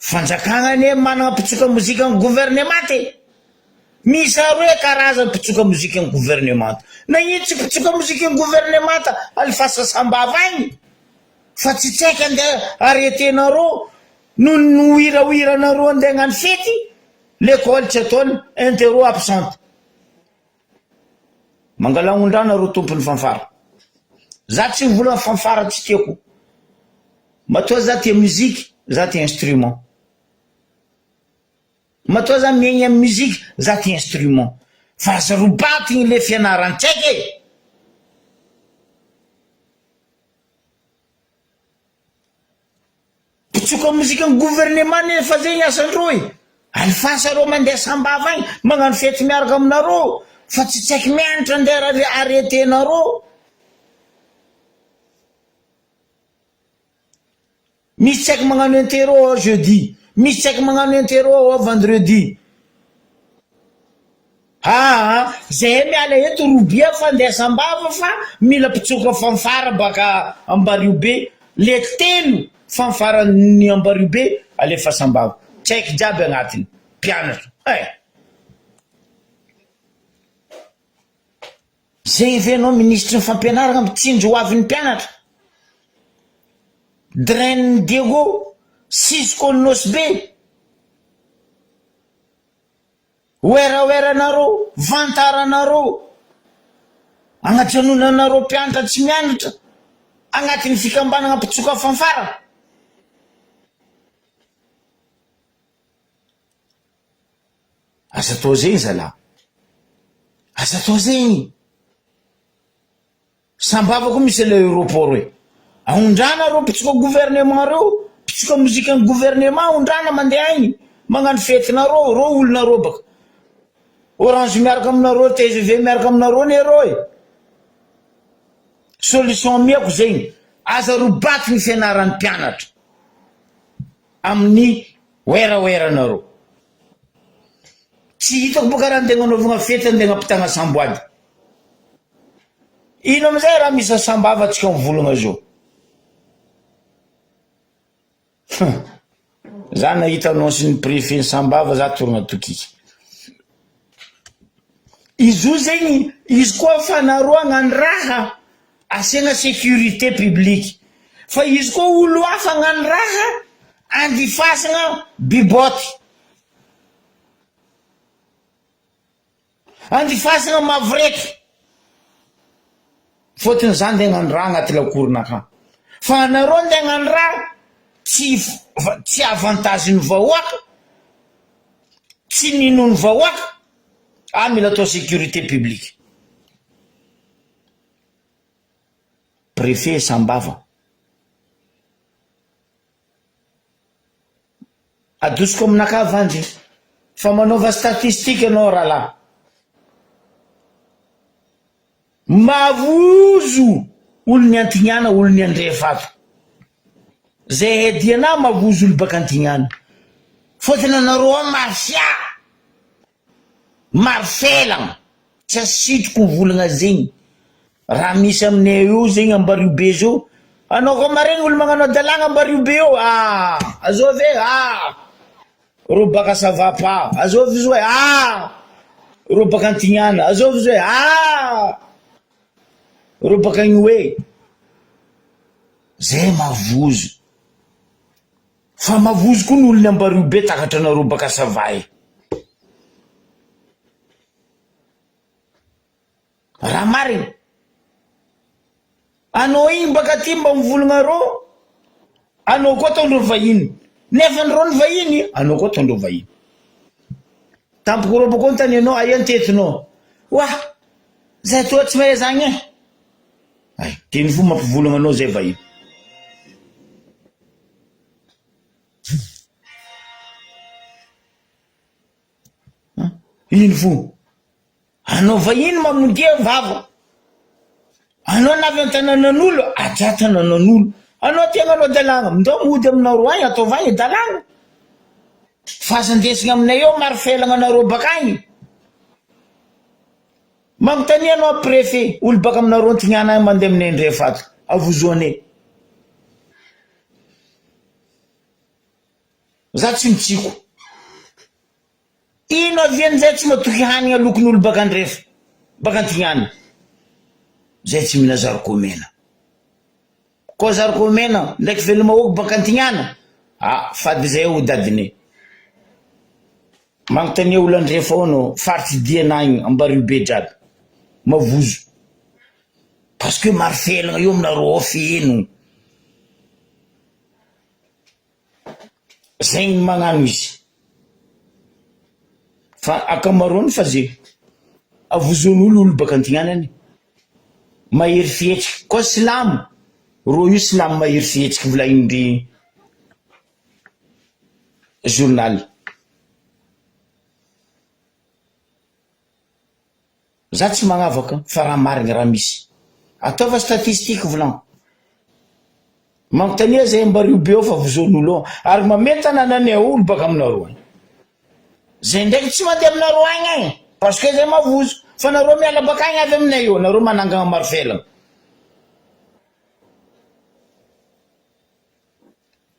Fanjakagna anie managna mpitsoka mozika ny gouvernemanta e! Misy aroe karazany mpitsoka mozika ny gouvernemanta. Nagnino tsy mpitsoka mozika ny gouvernemanta alefasa Sambava agny fa tsy tsy haiko andeha arretenareo noho ny hoirahoiranareo andeha hagnano fety, l'école tsy ataony, interro absente. Mangalaondrana ro tompony fanfara. Za tsy mivolagna fanfara tsy tiako. Matoa za tia musique, za tia instrument. Matoa za miaigny amy musique, za tia instrument. Fa aza robatigny le fianaran-tsaiky e! Mpitsoka mozika ny gouvernement nefa zegny asandreo e! Alefasa reo mandeha sambava agny magnano fety miaraka aminareo fa tsy tsaiky mianatra andeha arretenareo. Misy tsaiky magnano interro ao jeudi, misy tsaiky magnano interro ao vendredi. Aa zahay miala eto robia fandesambava fa mila mpitsoka fanfara baka Ambariobe le telo fanfara ny Ambariobe alefa Sambava tsy haiko jiaby agnatiny mpianatra eh. Zay ve anao minisitry ny fampianarana mitsinjo ho avin'ny mpianatra? Drain Diego, Cisco Nosy Be. Werawera-nareo, vantaranareo, agnajanonanareo mpianatra tsy mianatra agnatin'ny fikambanana mpitsoka fanfara. Aza atao zegny zalah, aza atao zegny. Sambava koa misy ilay aéroport e. Aondrana reo mpitsoka gouvernement reo, mpitsoka mozikan'ny gouvernement aondrana mandeha agny magnano fetinareo, reo olonareo baka. Orange miaraka aminareo, tgv miaraka aminareo anie reo e. Solution amiako zegny, aza robaky ny fianaran'ny mpianatra amin'ny werawera-nareo. Tsy hitako boka raha andeha agnanaovagna fety andeha agnapitagna samboady. Ino amizay raha misy asambava tsika mivolagna zao. Hum. Za nahita annonce ny préfet ny Sambava za torogna tokiky. Izy io zegny izy koa fanareo hagnano raha asiagna sécurité publique fa izy koa olo hafa hagnano raha andifasagna biboty. Andifasagna mavreky. Fôtony za ndeha hagnano raha agnaty lakoronakahy. Fa anareo ndeha hagnano raha tsy tsy avantage ny vahoaka, tsy ninoan'ny vahoaka, ah mila atao sécurité publique. Préfet Sambava. Adosiko aminakahy vandy fa manaova statistique ianao rahalahy. Mavozo olon'ny Antignana olon'ny Andrefa ato. Zay hadianà mavozo olo baka Antignana. Fôtony anareo ao mafia. Maro felagna. Tsy asitriko volagna zegny. Raha misy aminay eo zegny Ambariobe be zao, anao koa maregny olo magnano adalagna Ambariobe eo ah! Azôvy e ah! Rô baka ça va pas, azôvy izy oe ah! Rô baka Antignana, azôvy izy oe ah! Rô baka agny oe, zay mavozo. Fa mavozo koa ny olon'i Ambariobe takatra anareo baka ça va e. Raha marigny. Anao igny baka aty mba mivolagna rô, anao koa ataondreo vahiny. Nefa ny rô ny vahiny, anao koa ataondreo vahiny. Tampoko rô baka anontany anao, aia ny tetinao? Oa! Zay toa tsy mahay zagny e. Ay, teny fo mampivolagna anao zay vahiny. Ino fo? Anao vahiny mamonjea vava. Anao navy an-tanànan'olo, ajà tanànan'olo. Anao te hagnano adalàgna, ndao mody aminareo agny, ataovy agny adalàgna. Fa aza andesigna aminay eo maro felagna anareo bakagny. Magnontania anao préfet, olo baka aminareo antignana agny mandeha aminay andrefa ato, avozoanay. Za tsy mitsiko. Ino avian'izay tsy matoky hanigna lokon'olo baka andrefa, baka antignana. Zay tsy mihina zarikô mena. Koa zarikô mena ndraiky veloma-hogo baka antignana, ah fady zay ho dadine. Magnontania olo andrefa ao anao, faritry diana agny, Ambariobe jiaby. Mavozo. Parce que maro felagna io aminareo ao feno. Zegny magnano izy. Fa ankamaroany fa ze avozon'olo olo baka antignana any. Mahery fihetsiky. Koa silamo, rô io silamo mahery fihetsiky volagnindry journal. Za tsy magnavaka fa raha marigny raha misy. Ataova statistique volan. Magnontania zay ambario be ao fa vozoan'olo ao ary mameno tanànanay ao olo baka aminareo agny. Zay ndraiky tsy mandeha aminareo agny agny. Parce que zay mavozo. Fa nareo miala bakagny avy aminay eo, nareo manangagna marofelagna.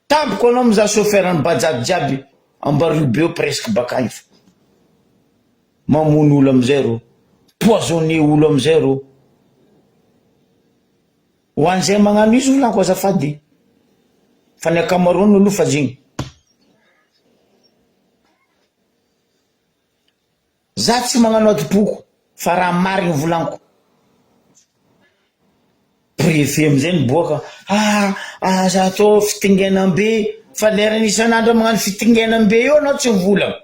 Tampoka anao mizaha chauffeur ny bajaj jiaby Ambaribe eo presque bakagny fa mamono olo amizay reo, poisonner olo amizay reo. Ho an'izay magnano izy volaniko azafady fa ny ankamaroany aloha fa zegny. Za tsy magnano adim-poko fa raha marigny volaniko. Préfet amizay miboaka ah aza atao fitingenam-be fa lerany isan'andro magnano fitingenam-be eo anao tsy mivolagna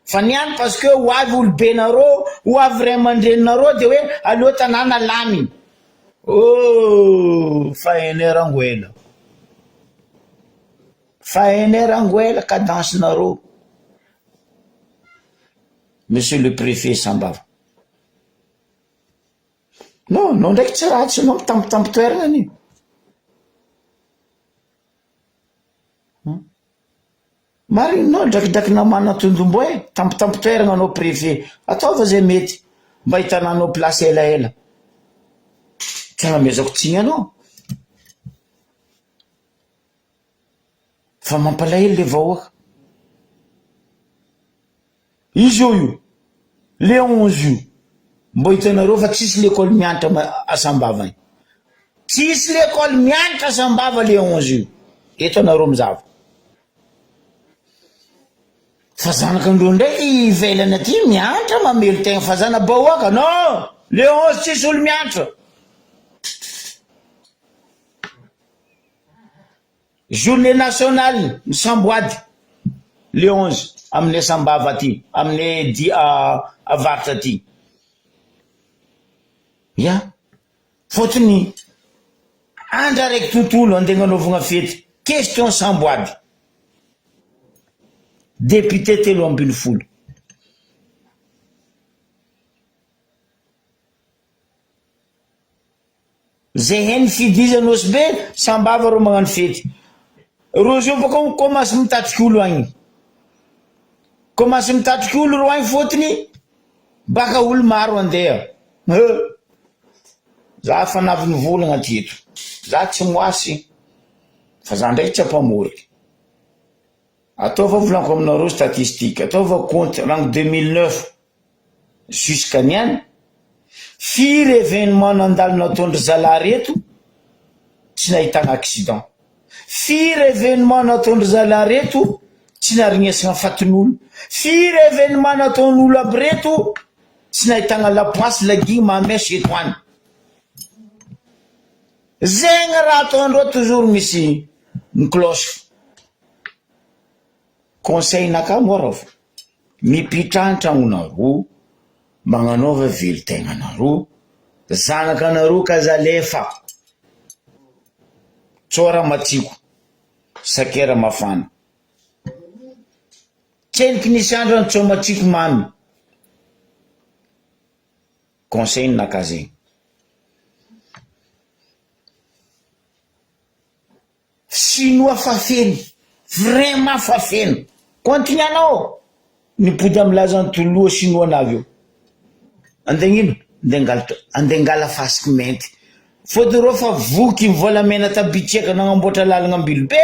fa niany parce que ho avy olobenareo ho avy ray aman-dreninareo de hoe aleo tanàna laminy. Oh fa hainay rangoela. Fa hainay rangoela cadence nareo. Monsieur le préfet Sambava. Non, anao ndraiky tsy ratsy anao mitambitamby toerana anie. Marina anao drakidraky namana tondombo e, tambitamby toerana anao préfet, ataova zay mety mba hitananao place elaela. Tsy agnamezako tsiny anao. Fa mampalahelo le vahoaka. Izy eo io, le 11 io, mbô hitanareo fa tsisy lekôly mianatra a Sambava agny. Tsisy lekôly mianatra a Sambava le 11 io. Eto anareo mizava. Fa zanak'andreo ndraiky ivelany aty mianatra mamelo tegna fa zana-bahoaka non! Le 11 tsisy olo mianatra. Journée nationale ny samboady le 11 aminay Sambava aty aminay di avaratra aty. Ya, fôtony andro araiky tontolo andeha agnanaovagna fety, question samboady. Député 13. Zay heno fidiza nosy be sambava reo magnano fety reo zao bôka commence mitatriky olo agny commence mitatriky olo reo agny fôtony baka olo maro andeha heu za fa navy nivolagna ty eto za tsy moasy fa za ndraiky tsy ampamoriky ataova volaniko aminareo statistique ataova compte rango 2009 jusqu'à niany, firy événement nandalo nataon-dry zalahy reto tsy nahitana accident, firy événement nataon-dry zalahy reto tsy naringnesagna fatin'olo, firy événement nataon'olo aby reto tsy nahitana lapoasy laginy mamesy eto any. Zegny raha ataondreo toujours misy mi-cloche. Conseil nakahy moa rô mipitraha an-tragnonareo, magnanaova velon-tegnanareo, zanakanareo k'aza alefa, tsôra matsiko, sakera mafana, tsendriky nisy andro any tsô matsiko mamy, conseil nakahy zegny. Sinoa fa feno, vraiment fa feno. Continue-nao nipody am lazan'ny toloha sinoa navy eo. Andeha ino? Andeha angala andeha angala fasiky mainty. Fôtony reo fa voky volamena tabitsiaka nagnamboatra lalagna Ambilobe,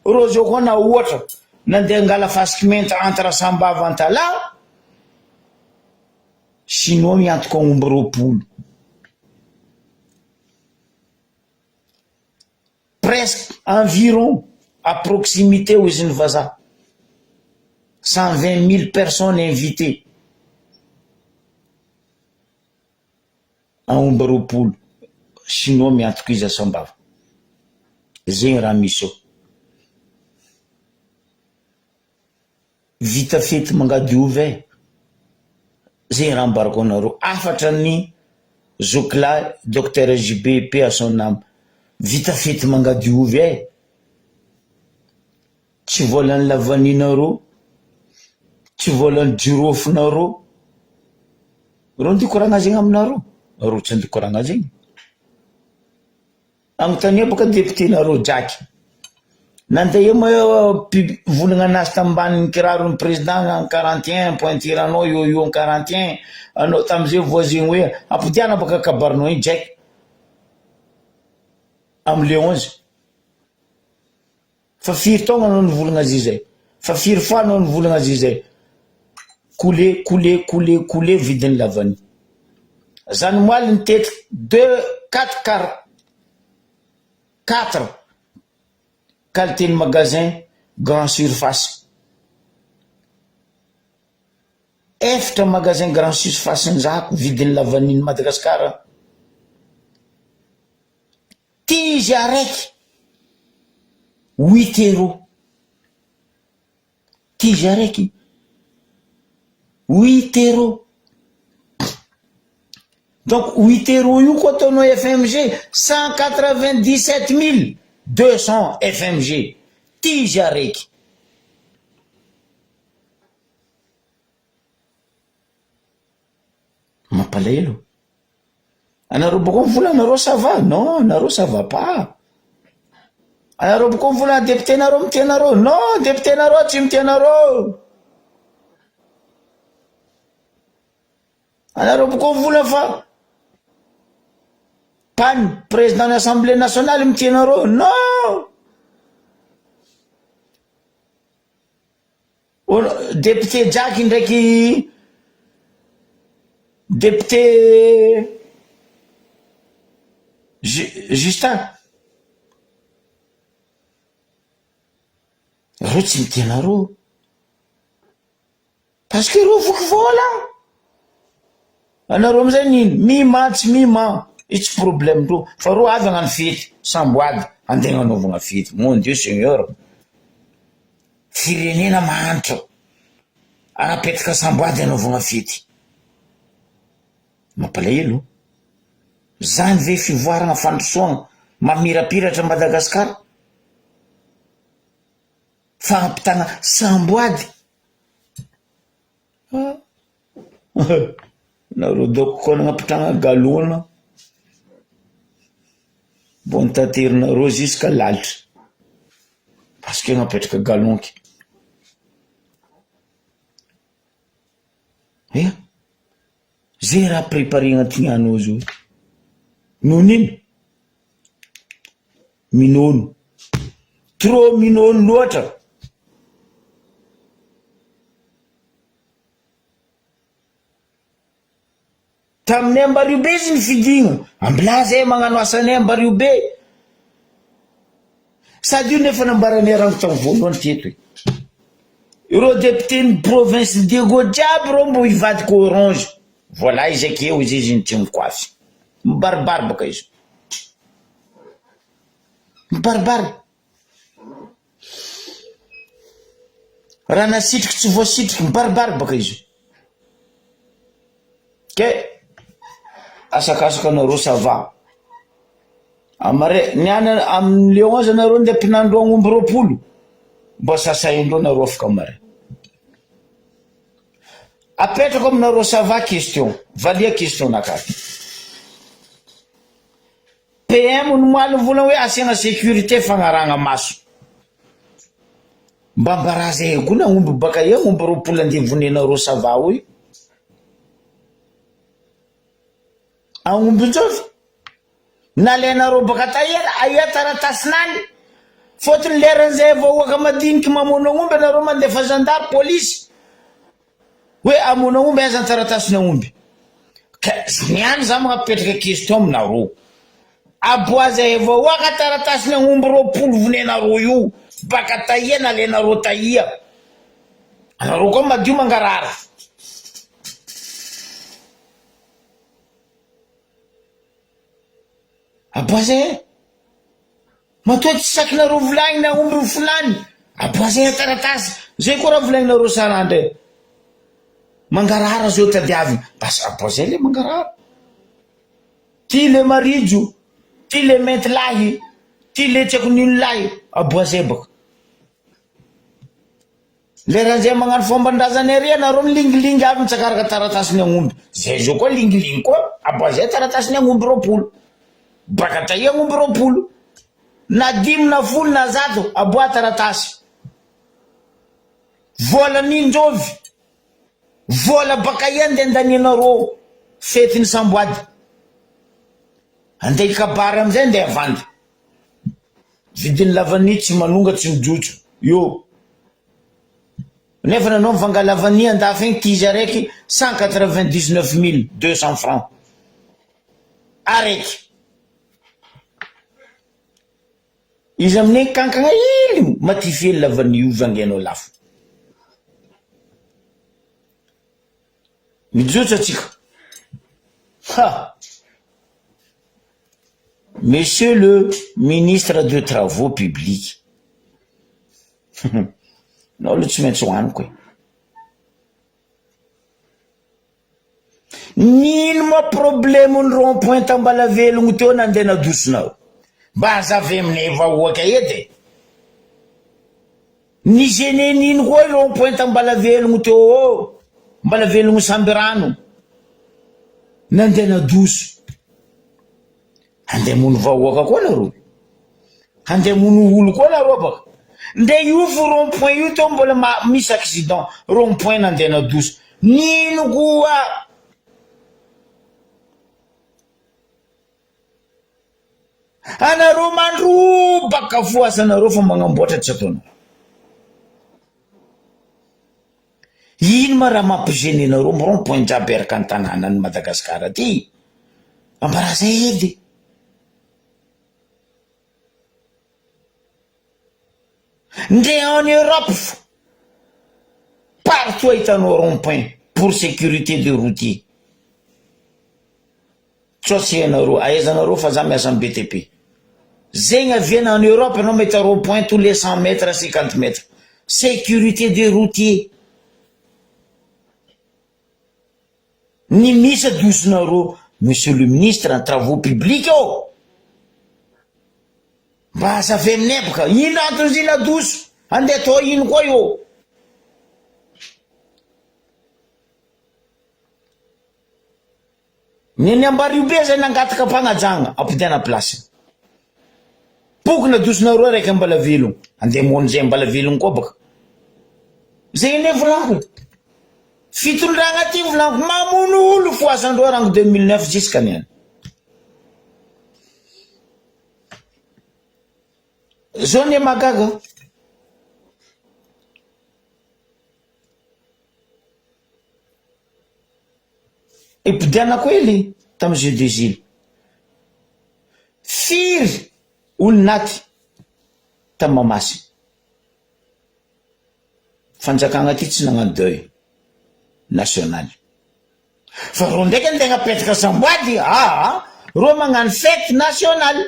reo zao koa na ohatra nandeha angala fasiky mainty entre Sambava Antalaha, sinoa miantoka omby 20. Presque, environ, à proximité hoy izy ny vazaha, 120 000 personnes invitées, aomby 20, chinois miantoka izy asambava, zegny raha misy eo. Vita fety mangady ovy eh! Zay raha ambarako anareo, hafatra ny zokilahy Docteur JB paix à son âme, vita fety mangady ovy eh! Tsy volan'ny lavaninareo, tsy volan'ny jirofonareo, reo ndeha hikoragna zegny aminareo, reo tsy andeha hikoragna zegny. Anontania boka député nareo jaky. Nandeha eo moa pub volagna anazy tambanin'ny kiraron'ny président en 41 pointure anao eo eo en 41 anao tamizay voisin hoe ampodiana baka kabarinao iny jack amy le 11 fa firy taogna anao nivolagna azy izay fa firy fois anao nivolagna azy izay coule coule coule coule vidin'ny lavany zany moaly nitety deux quatre car quatre Qualité ny magasin grand surface. Efitra magasin grand surface nzahako vidin'ny lavanille Madagascar. Ty izy araiky huit euros. Ty izy araiky huit euros. Donc huit euros io koa ataonao FMG 197 200 FMG. Ty izy araiky. Mampalahelo. Anareo bôka mivola anareo ça va? Non, anareo ça va pas. Anareo bôka mivola député nareo mitia anareo? Non, député nareo tsy mitia anareo. Anareo bôka mivola fa PAN, président de l'Assemblée nationale mitia anareo? Non. Député Jack ndraiky député Justin reo tsy mitia anareo parce que reo voky vola anareo amizay nino mima tsy mima io tsy problème ndreo fa reo avy hagnano fety samboady andeha hagnanaovagna fety mon dieu seigneur firenena mahantra anapetaka samboady hanaovagna fety mampalahelo zany ve fivoarana fandrosoana mamirapiratra Madagasikara fampitana samboady nareo dôko koa nagnapitrahana galona mbô nitaterinareo jusqu'à lalitra parce que napetraka galonky ia zay raha préparena tianao zao noho n'ino minono trop minono loatra taminay Ambario be izy ny fidigna ambilà zay magnano asanay Ambario be sady io nefa nambaranay rango tamy voalohany teto e ireo député ny province Diego jiaby reo mbo hivadiky orange voilà izy akeo izy izy ny tsy mikoafy mibaribary baka izy mibaribary raha nasitriky tsy voasitriky mibaribary baka izy ke asakasaka anareo ça va amare niany amin'ny lion azy anareo ndeha mpinandro agnomby 20 mba sasaindreo nareo afaka mare apetrako aminareo ça va question valia question nakaty PM no moaly mivolagna hoe asiagna sécurité fagnarahana maso mba ambaraza e koa agnomby baka eo agnomby 20 andeha vonenareo ça va oy agnombinjovy nalainareo baka taia aia taratasinany fôtony leran'izay vahoaka madiniky mamono agnomby anareo mandefa zandary polisy hoe amono agnomby aiza ny taratasiny agnomby ka niany za magnapetraka question aminareo aboaza e vahoaka taratasiny agnomby 20 vonenareo io baka taia nalainareo taia anareo koa madio mangarara aboaza e matoa tsy sakinareo volagnina aomby folany aboaza e taratasy zay koa raha volagninareo sarandra e mangarahara zao tadiavina basa aboaza le mangarahara ty le marijo ty le mainty lahy ty le tsy haiko nino lahy aboaza baka leran'izay magnano fomban-drazany ary anareo milingilingy avy mitsakaraka taratasiny agnomby zay zao koa lingilingy koa aboaza taratasiny agnomby 20 baka taia agnomby 20. Na dimy na folo na zato aboaha taratasy. Vola n'indrovy. Vola bakaia ndeha andanianareo fetin'ny samboady. Andeha hikabary amizay ndeha havandy. Vidin'ny lavanille tsy manonga tsy mijotso. Io. Nefa nanao mivanga lavanille andafy agny tizy araiky 199200 francs. Araiky. Izy amin'igny kankagna hely matify hely lavanille io vangainao lafo. Mijotso atsika. Ha! Monsieur le ministre de travaux publics. Nao aloha tsy maintsy hohaniko e. Nino ma problème ny rond point Ambalavelogno teo nandeha nadosonao? Mba azavy aminay vahoaka edy e. Ny gene nino koa rond point Ambalavelogno teo ô, Ambalavelogno Sambirano nandeha nadoso. Handeha hamono vahoaka koa nareo? Handeha hamono olo koa nareo baka? Nde io fo rond point io teo mbola misy accident rond point nandeha nadoso. Nino koa? Anareo mandrobaka fo asanareo fa magnamboatra tsy ataonareo. Ino ma raha mampi-gêner nareo am rond point jiaby eraka an-tanànan'i Madagascar aty? Ambarà zay edy. Ndre en Europe fo partout ahitanao rond point pour sécurité de routier. Sao tsy hainareo, ahaizanareo fa za miasa am BTP. Zegny aviana en Europe anao mahita rond point tous les 100 mètres, 50 mètres. Sécurité des routiers. Ny misy adosonareo monsieur le ministre en travaux publics ô! Mba azavy aminay boka, ino antony izy nadoso? Andeha atao ino koa io? Ny any Ambariobe zay nangataka am-pagnajagna, ampodiana place. Pokona dosonareo araiky Ambalavelogno, andeha hamono zay Ambalavelogno koa baka. Zay anie volaniko. Fitondragna ty volaniko, mamono olo fo asandreo rango 2009 jusqu'à niany. Zao anie mahagaga. Ipodianako hely tam jeux des îles. Firy olo naty tam Mahamasina. Fanjakagna ty tsy nagnano deuil national. Fa reo ndraiky andeha agnapetraka samboady aa reo magnano fete nationale.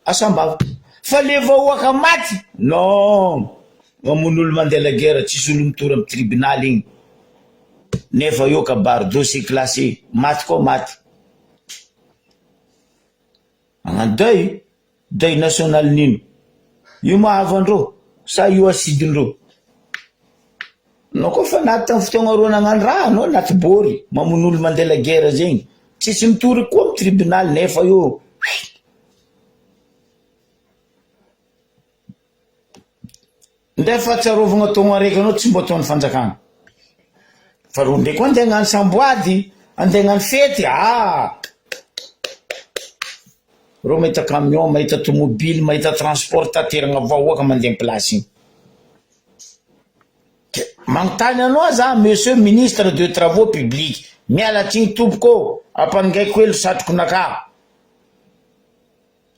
Asambava. Fa le vahoaka maty non mamono olo mandeha la guerre tsisy olo mitory am tribunal igny nefa eo kabary dossier classé maty koa maty magnano deuil deuil national nino io ma havandreo sa io asidindreo anao koa fa naty tam fotoagna reo nagnano raha anao naty bory mamono olo mandeha la guerre zegny tsisy mitory koa am tribunal nefa eo Ndray fahatsiarovagna taogno araiky anao tsy mbo ataon'ny fanjakagna. Fa reo ndray koa andeha hagnano samboady, andeha hagnano fety, ah! Reo mahita camion, mahita tomobily, mahita transport tateragna vahoaka mandeha am place igny. Ke magnontany anao za monsieur ministre de travaux publics, miala tsiny tompoko ô, ampangaiko hely satrokonakahy.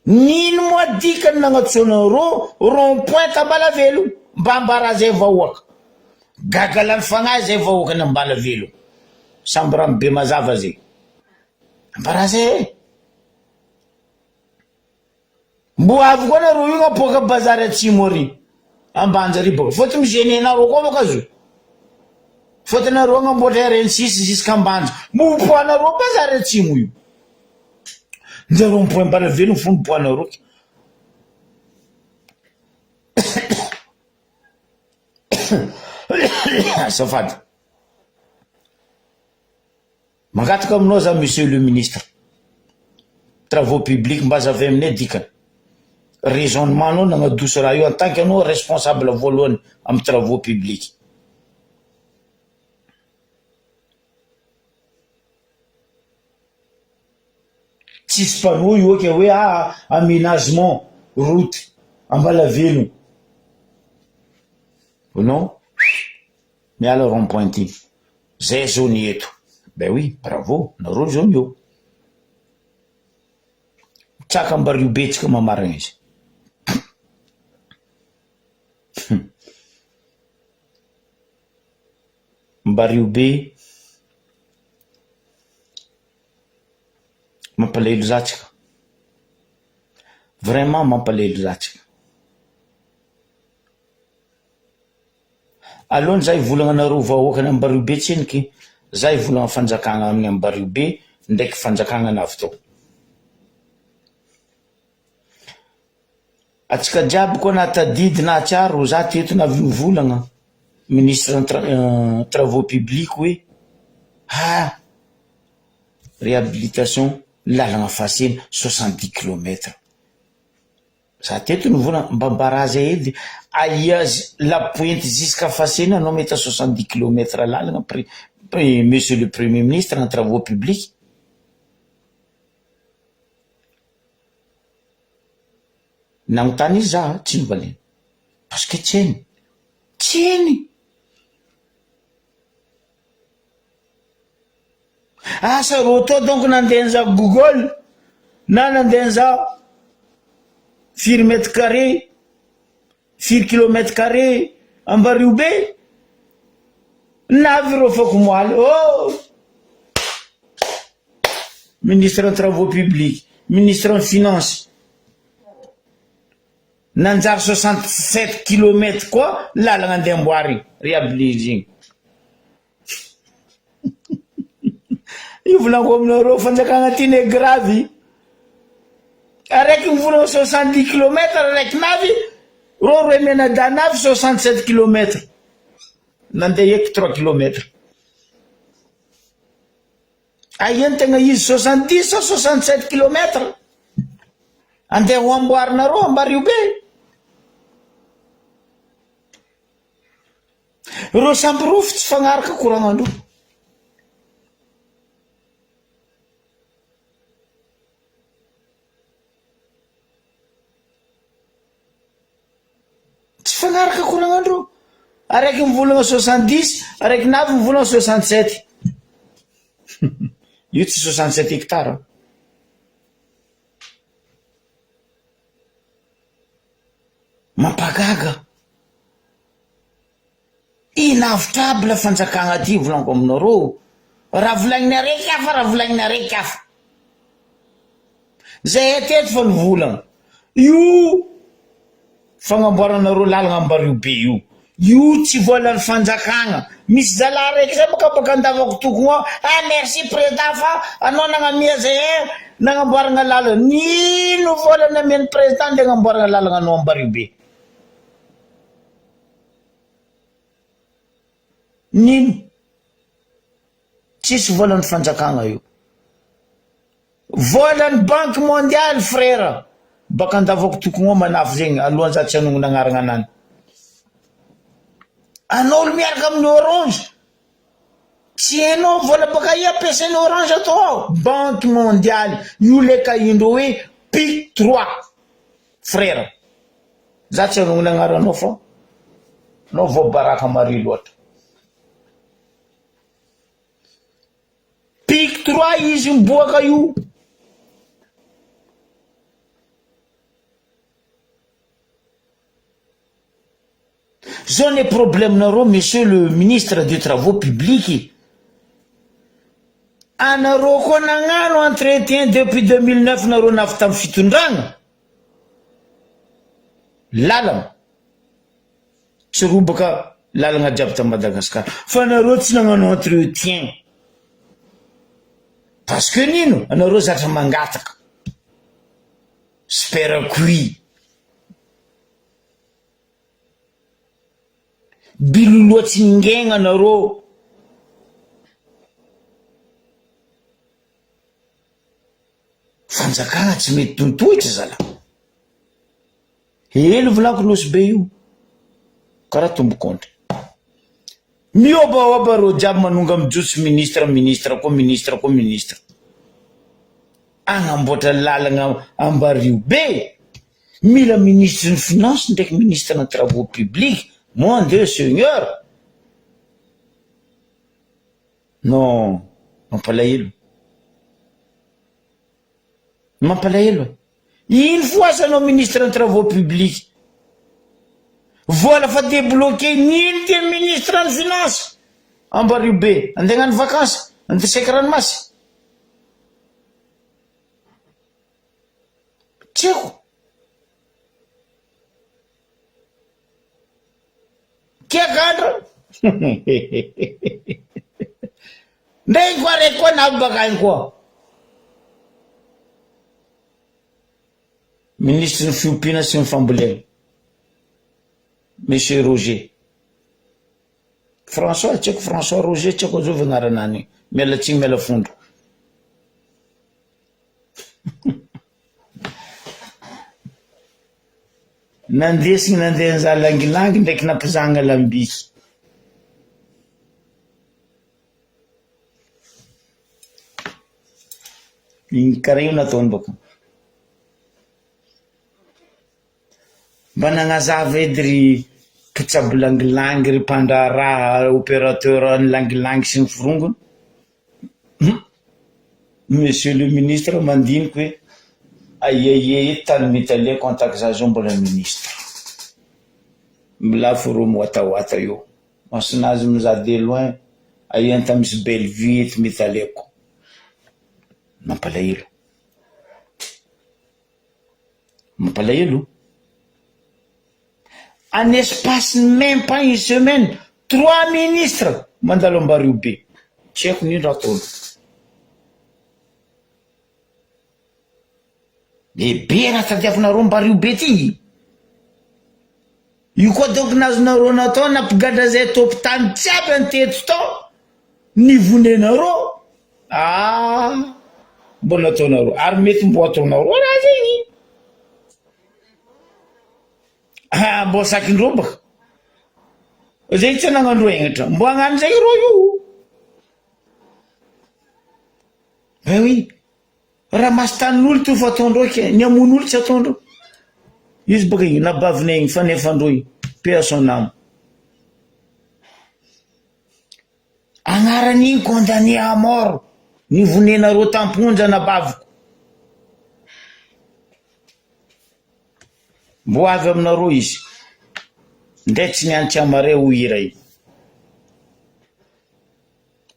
Nino moa dikany nagnatsoanareo rond point Ambalavelo mba ambara zay vahoaka. Gaga lany fagnahy zay vahoaka ny Ambalavelo. Samby rano be mazava zay. Ambara zay e. Mbo avy koa nareo io gnapoaka bazary atsimo ary Ambanja ary boka. Fôtony mi-gêner nareo koa boka zo. Fôtony nareo agnamboatra RN6 jusqu'Ambanja. Mbo ho poanareo bazary atsimo io. Ndra rond point Ambalavelogno fo ny poanareo ke. Azafady. Mangataka aminao za monsieur le ministre. Travaux publics mba azavay aminay dikany. raisonnement nao nagnadoso raha io en tant que anao responsable voalohany amy travaux publics. Tsisy panneau io ke hoe aa aménagement route Ambalavelogno non miala rond point ty zay zao ny eto ben oui bravo nareo zao ny eo Tsaka ambario be tsika mamaragna izy. Ambario be mampalahelo za tsika, vraiment mampalahelo za tsika. Aleony za hivolagna anareo vahoakany Ambario be tsendriky za hivolagna fanjakagna amin'ny Ambario be ndraiky fanjakagna navy tao. Atsika jiaby koa nahatadidy nahatsiaro za teto navy nivolagna ministre ny travaux publics hoe ha réhabilitation lalagna Fasena 70 kilomètre. Za teto nivolagna mba barazy edy aia la pointe jusqu'à Fasena anao mahita 70 kilomètre lalagna pre monsieur le premier ministre ny travaux publics. Nagnontany izy za tsy novaliany parce que tsy hainy, tsy hainy. Asa rô tô donc nandeha nizaha google na nandeha nizaha firy mètre carré, firy kilomètre carré Ambariho be, navy rô fakomoaly oh! Ministre ny travaux publics, ministre ny finance, nanjary 67 kilomètre koa lalagna andeha amboarigny, réhabilisegny. Io volaniko aminareo fanjakana ty ne gravy. Araiky mivolagna 70 kilomètre araiky navy rô roe mianadahy navy 67 kilomètre. Nandeha eky 3 kilomètre. Aia ny tegna izy 70 sa 67 kilomètre? Andeha ho amboarinareo Ambario be. Ireo samby rofy tsy fagnaraka koragnandreo. Tsy fagnaraka koragnandreo. Araiky mivolagna 70, araiky navy mivolagna 67. Io tsy 67 hectares. Mampagaga. Inavitable fanjakagna ty volaniko aminareo. Raha volagniny araiky hafa, raha volagniny araiky hafa. Zahay teto fa nivolagna. Io fagnamboaranareo lalagna ambario be io. Io tsy volan'ny fanjakagna. Misy zalahy raiky zay bôka bôka andavako tokogno ao, ah merci président fa anao nagnamia zahay nagnamboaragna lalagna. Nino vola namian'ny président andeha agnamboaragna lalagna anao ambario be. Nino? Tsisy volan'ny fanjakagna io. Volan'ny banque mondiale frère. Baka andavako tokogno ao manafy zegny alohan'ny za tsy hanonona agnarana anany. Anao olo miaraka amin'ny orange. Tsy hainao vola baka aia ampiasain'ny orange atao ao. Banque mondiale io le kahindreo hoe pic 3 frère. Za tsy hanonona agnaranao fa anao voabaraka mare loatra. Pic 3 izy miboaka io. Zao ne problème nareo monsieur le ministre des travaux publics. Anareo koa nagnano entretien depuis 2009 nareo navy tamin'ny fitondragna. Lalana. Tsy robaka lalagna jiaby ta Madagascar. Fa nareo tsy nagnano entretien. Parce que nino? Anareo zatra mangataka. Super cuit. Biloloha tsy ningaigna anareo. Fanjakana tsy mety tontohitra zalahy. Hely volaniko Nosy Be io. Karaha tombok'ondry. Mihobahoba reo jiaby manonga mijotso ministre ministre koa ministre koa ministre. Agnamboatra lalagna Ambariho be. Mila ministre ny finance ndraiky ministre ny travaux publics. Mon Dieu Seigneur. Non, mampalahelo. Mampalahelo e. Ino fo asanao ministre ny travaux publics? Vola fa debloqué n'ino ty ministre ny finance? Ambario be, andeha hagnano vacances, andeha saiky ranomasy. Tsy haiko. Kia gadra. Ndray koa raiky koa navy bakany koa. Minisitry ny fiompiana sy ny fambolena, Monsieur Roger. François, tsy haiko François Roger, tsy haiko azovy agnaranany. Miala tsiny miala fondro. Nandesiny nandeha nizaha langilangy ndraiky nampizahagna lambiky. Igny karaha io nataony bôka. Mba nagnazava edy ry mpitsabo langilangy, ry mpandraharaha opérateur ny langilangy sy ny forongony. Monsieur le ministre mandiniky hoe aia aia eto tany mety aleko en tant que za zao mbola ministre. Milafo reo miwatawata io. Masonazy mizaha de loin aia anta misy belle vue eto mety aleko. Mampalahelo. Mampalahelo. En espace même pas une semaine, trois ministres mandalo Ambariho be. Tsy haiko n'ino raha ataony. Bebe raha tadiavinareo Ambariho be ty. Io koa donc nazonareo natao nampigadra zay tompon-tany jiaby anteto tao nivonenareo ah mbo nataonareo ary mety mbo ataonareo raha zegny. Ah mbô sakin-dreo baka. Zay tsy anagnandreo hegnatra. Mbô hagnano zay reo io. Ben oui. Raha masin-tanin'olo ty fa ataondreo ke, ny hamono olo tsy ataondreo. Izy baka igny nabavinay igny fa nefandreo igny. Paix à son âme. Agnaran'igny condamné à mort. Nivonenareo tamponja anabaviko. Mbo avy aminareo izy. Ndray tsy niantsy amare ho hira io.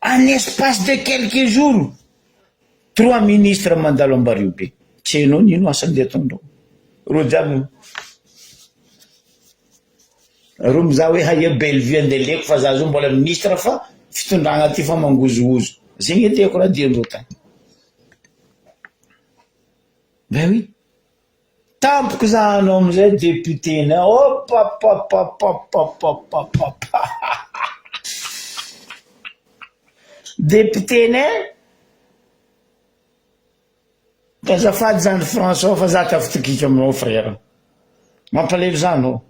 En espace de quelques jours, trois ministres mandalo Ambariho be. Tsy hainao n'ino asa andeha ataondreo. Reo jiaby reo mizaha hoe haia Bellevue andeha aleko fa za zao mbola ministre fa fitondragna ty fa mangozohozo. Zegny edy haiko raha diandreo tany. Ben oui. Tampoka za anao amizay député na opapapapapapapapa député nay Azafady zandry François fa za tafitokiky aminao frère mampalahelo za anao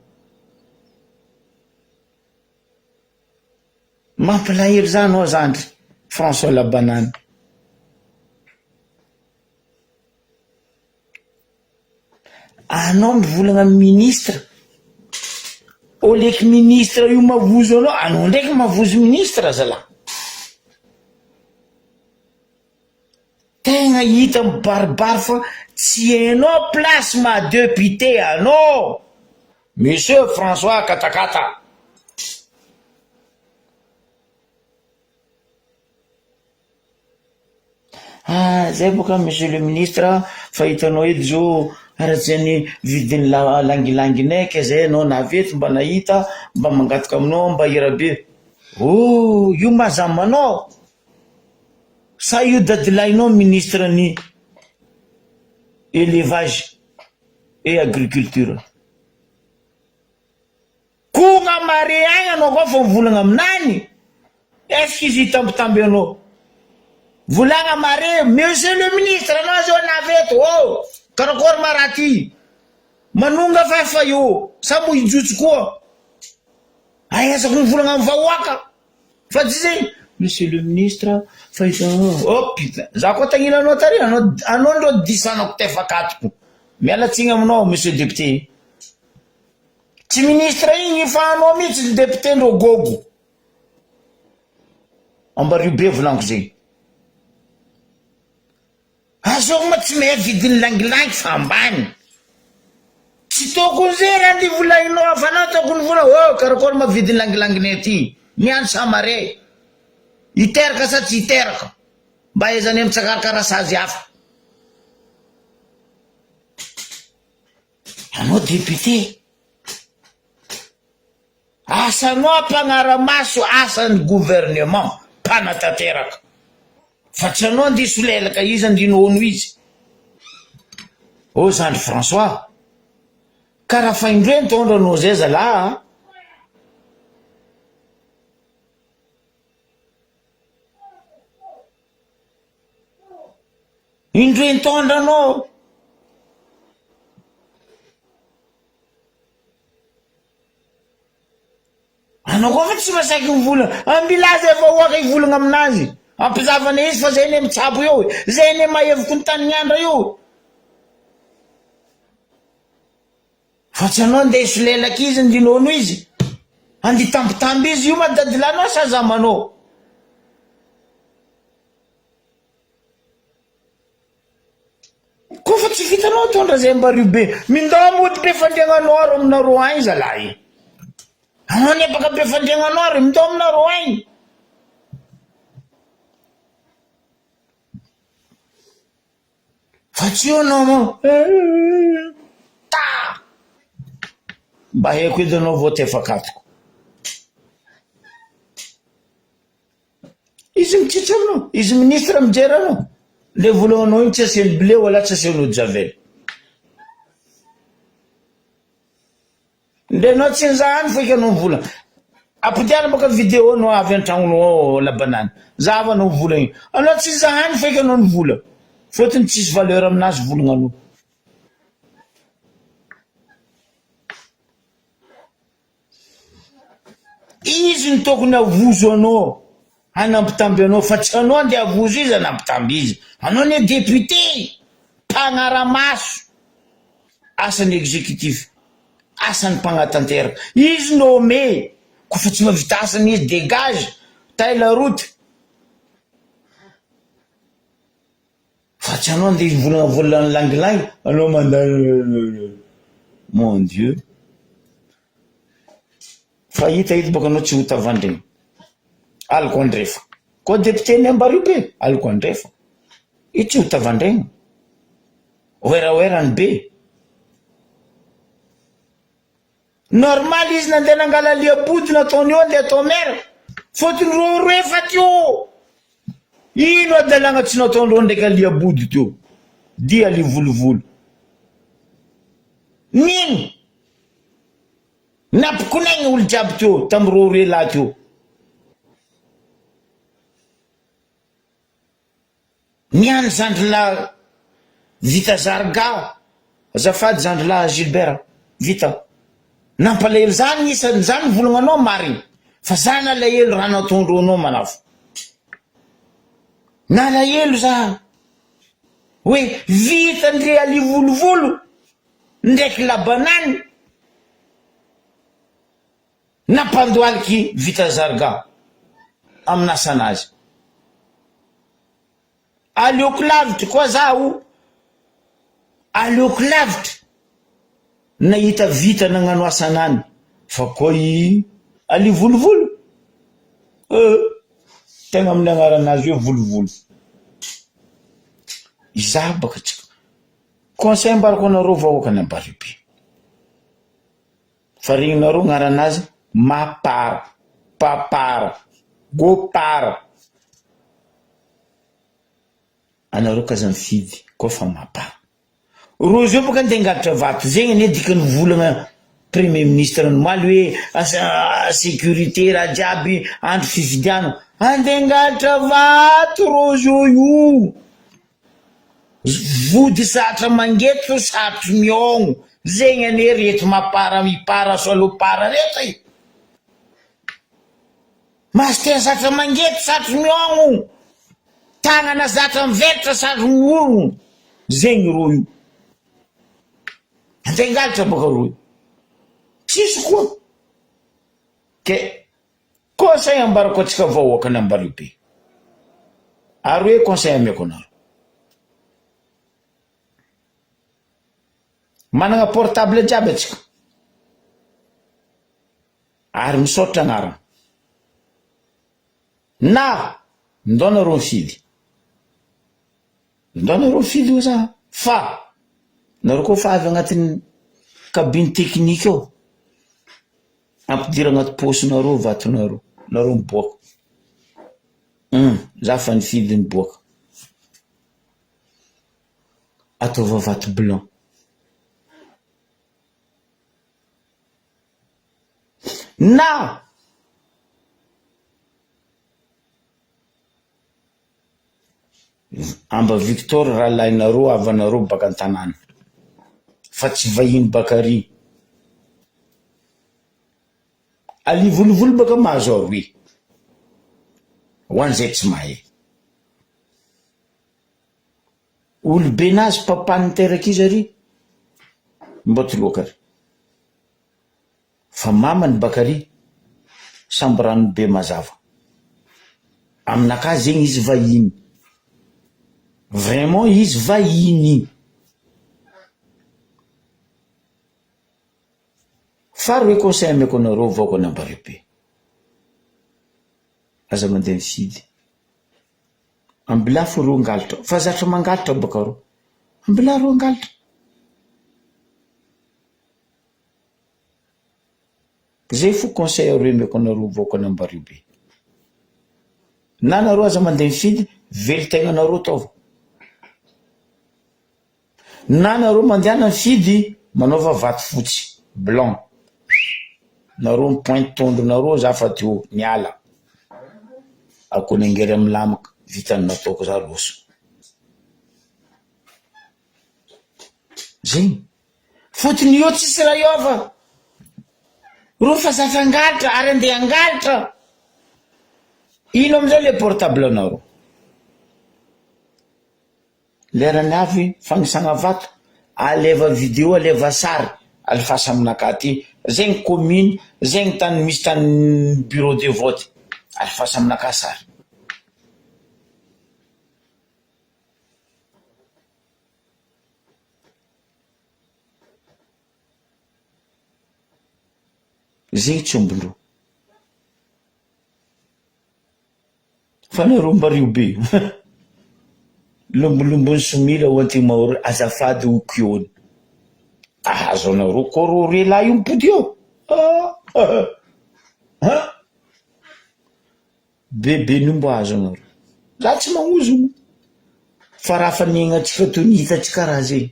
mampalahelo za anao zandry François la banane. Anao mivolagna am ministre, au lieu que ministre io mavozo anao, anao ndraiky mavozo ministre zalah. Tegna hita mibaribary fa tsy hainao place maha député anao Monsieur François Katakata. Ah zay boka monsieur le ministre fa hitanao eto zao haratsian'ny vidin'ny la- langilanginay ke zay anao navy eto mba nahita mba mangataka aminao mba hirabe. Oh io ma za manao sa io dadilahinao ministre ny élevage et agriculture. Kogna mare agny anao koa fa mivolagna aminany est ce que izy hitambitamby anao? Volagna mare monsieur le ministre anao zao navy eto oh! Karakory ma raha ty? Manonga fa efa eo sa mo hijotso koa? Ahaizako mivolagna am vahoaka fa tsy zegny monsieur le ministre fa hitanao oh putain za koa tagnilanao tary anao anao ndrô disanako tefakatoko miala tsigny aminao monsieur député tsy ministre igny fa anao mihitsy ny député ndrô gogo ambario be volagniko zegny. Azoko ma tsy mahay vidiny langilangy fa ambany. Tsy tokony zay raha ny volahinao havanao tokony vola oh karakôry ma vidiny langilanginay aty ny any sa mare hiteraka sa tsy hiteraka mba ahaizanay mitsakarakara sazy hafa. Anao député. Asanao mpagnaramaso asan'ny gouvernement mpanatanteraka fa tsy anao andeha hisolelaka izy andinono izy. Oh zandry François, ka raha fahendrena nitondra anao zay zalah a! Indroa nitondra anao. Anao koa fa tsy masaky mivolagna, ambilaza e vahoaka hivolagna aminazy, ampizavana izy fa zay anie mitsabo eo e, zay anie mahevoko ny tanignandra io e. Fa tsy anao andeha hisolelaka izy ndinono izy, andeha hitambitamby izy, io ma dadilahinao sa zamanao? Koa fa tsy vitanao tondra zay mbario be mindao mody be fandriagnanao ary aminareo agny zalahy e. Anao niapaka be fandriagnanao ary mindao aminareo agny. Fa tsy eo anao ta. Mba haiko edy anao vao tefakatoko. Izy mitsitsy aminao, izy ministre mijery anao, le volanao iny tsy asiany blé wala tsy asiany eau de javel. Ndre anao tsy nizaha any foiky anao mivola. Ampodiana baka vidéo anao avy antragnonao ao la banane. Zahava anao mivola igny. Anao tsy nizaha any foiky anao nivola. Fôtony tsisy valeur aminazy volagnanao. Izy no tokony havozo anao hanambitamby anao fa tsy anao andeha havozo izy hanambitamby izy. Anao anie député mpagnaramaso asan'ny executif, asan'ny mpagnatanteraka. Izy nommé koa fa tsy mahavita asany izy dégage, taille la route. Fa tsy anao andeha hivolagna volana langilangy anao mandany mon Dieu fa hita eto bôka anao tsy ho tavandregny aloko andrefa koa député ny ambario be aloko andrefa io tsy ho tavandregny werawera ny be Normal izy nandeha nangala liabody nataony eo andeha atao maire fôtony reo roe fa teo ino adalagna tsy nataondreo ndraiky aliabody teo dia alivolovolo nino nampikonaigny olo jiaby teo tamy reo roe lahy teo. Ny an'i zandrilahy vita zarga azafady zandrilahy Gilbert vita nampalahelo za anisany za nivolagna anao marigny fa za nalahelo raha nataondreo anao manafo nalahelo za hoe vita ndre alivolovolo ndraiky labanany nampandoaliky vita zarga amin'asanazy Aleoko lavitra koa zaho aleoko lavitra nahita vita nagnano asanany fa koa i Ali volovolo euh tegna amin'ny agnaranazy hoe volovolo izaho baka tsy conseil ambarako anareo vahoaka any Ambaribe fa regninareo agnaranazy mapar papar gopar Anareo k'aza mifidy koa fa mapa. Rozy io boka ndeha hangalatra vato zegny anie dikany volagna premier ministre ny omaly hoe asa sécurité raha jiaby andro fifidianana andeha hangalatra vato rozy io io vody satra mangeto satry miôgno. Zegny anie reto mapara mipara soalopara reto e! Master zatra mangety satry miôgno, tagnana zatra mivelatra satry miorogno, zegny rô io. Andeha hangalatra bôka rô io. Tsisy koa. Ke conseil ambarako antsika vahoaka ny Ambaribe. Ary hoe conseil ameko anareo. Managna portable jiaby antsika. Ary misaotra anarana. Na ndao nareo mifidy. Ndao nareo mifidy hoy za fa nareo koa fa avy agnatin'ny cabine technique ao, ampidiro agnaty paosinareo vatonareo, nareo miboaka. Hum za fa nifidy niboaka. Ataova vato blanc. Na Amba Victor rahalahinareo havanareo baka an-tanàna fa tsy vahiny baka ary. Ali volovolo baka mahazo aroe ho an'izay tsy mahay. Olobenazy papa niteraka izy ary mba toloaka ary. Fa mamany Bakary samby rano be mazava. Aminakahy zegny izy vahiny. Vraiment izy vahiny. Fa roe conseil ameko anareo vahoaka ny Ambaribe. Aza mandeha mifidy. Ambilafo reo angalatra fa zatra mangalatra baka reo. Ambilà reo angalatra. Zay fo conseil omeko anareo vahoaka an'Ambariobe. Na nareo aza mandeha mifidy, velon-tegnanareo ataovy. Na nareo mandehana mifidy, manaova vato fotsy, blanc. Nareo mi-pointe tondronareo za fa teo niala. Akoho nangery amin'ny lamaka, vita ny nataoko za loso. Zegny. Fotony io tsisy raha hiova. Reo fa zatra hangalatra ary andeha hangalatra. Ino amizay le portable anareo? Lerany avy fanisagna vato, aleva video aleva sary alefasa aminakahy aty, zegny commune, zegny tany misy tany bureau de vote, alefasa aminakahy sary. Zegny tsy ombindroa. Fa nareo mba rio be Lombolombon'ny somila ho anty mahory azafady ho kiony. Ahazo anareo koa rô relahy io mipody eo. Ah! Bebe ny omby azo anareo. Za tsy magnozogno fa raha fa niaignantsika toy ny hitantsika raha zegny.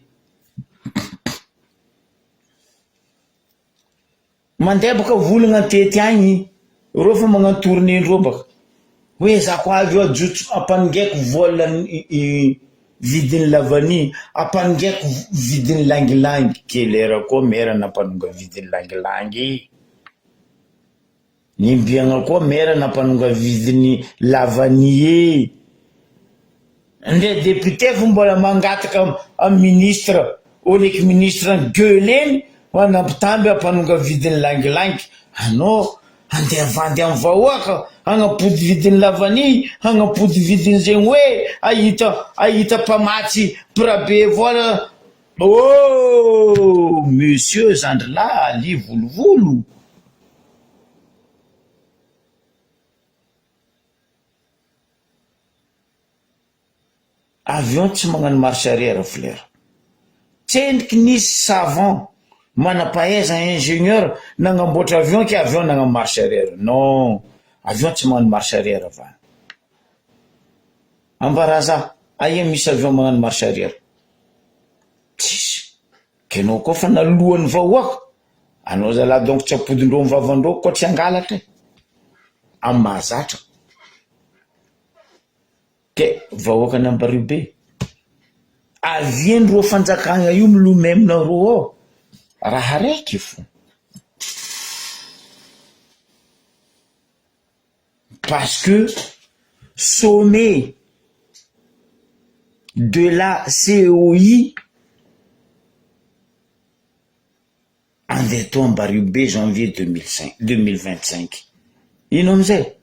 Mandeha baka volagna antety agny reo fa magnano tournée ndreo baka hoe za ko avy eo ajotso ampanongaiko vol vidin'ny lavanille ampanongaiko vidin'ny langilangy, kelera koa mera nampanonga vidin'ny langilangy. Nimbiagna koa mera nampanonga vidiny lavanille e! Ndre député fo mbola mangataka am ministre oleky ministre gueuleny fa nampitamby hampanonga vidiny langilangy anao andeha havandy am vahoaka hagnampody vidiny lavanille hagnampody vidiny zegny hoe ahita ahita mpamatsy mpirabe vola oh monsieur zandrilahy Ali volovolo. Avion tsy magnano marche arrière fleur. Tsendriky nisy savant, manam-pahaizana, ingénieur nagnamboatra avion ke avion nagnano marche arrière. Non, avion tsy magnano marche arrière va. Ambaraza, aia misy avion magnano marche arrière? Tsisy. Kenao koa fa naloan'ny vahoaka, anao zalahy donc tsy ampodindreo ny vavandreo koa tsy hangalatra e! Amin'ny mahazatra. Ke vahoakan'i Amparibe, avian'ireo fanjakana io milomay aminareo ao. Raha araiky fo. Parce que sommet de la COI andeha atao Ambariobe janvier 2005 2025. Ino amizay?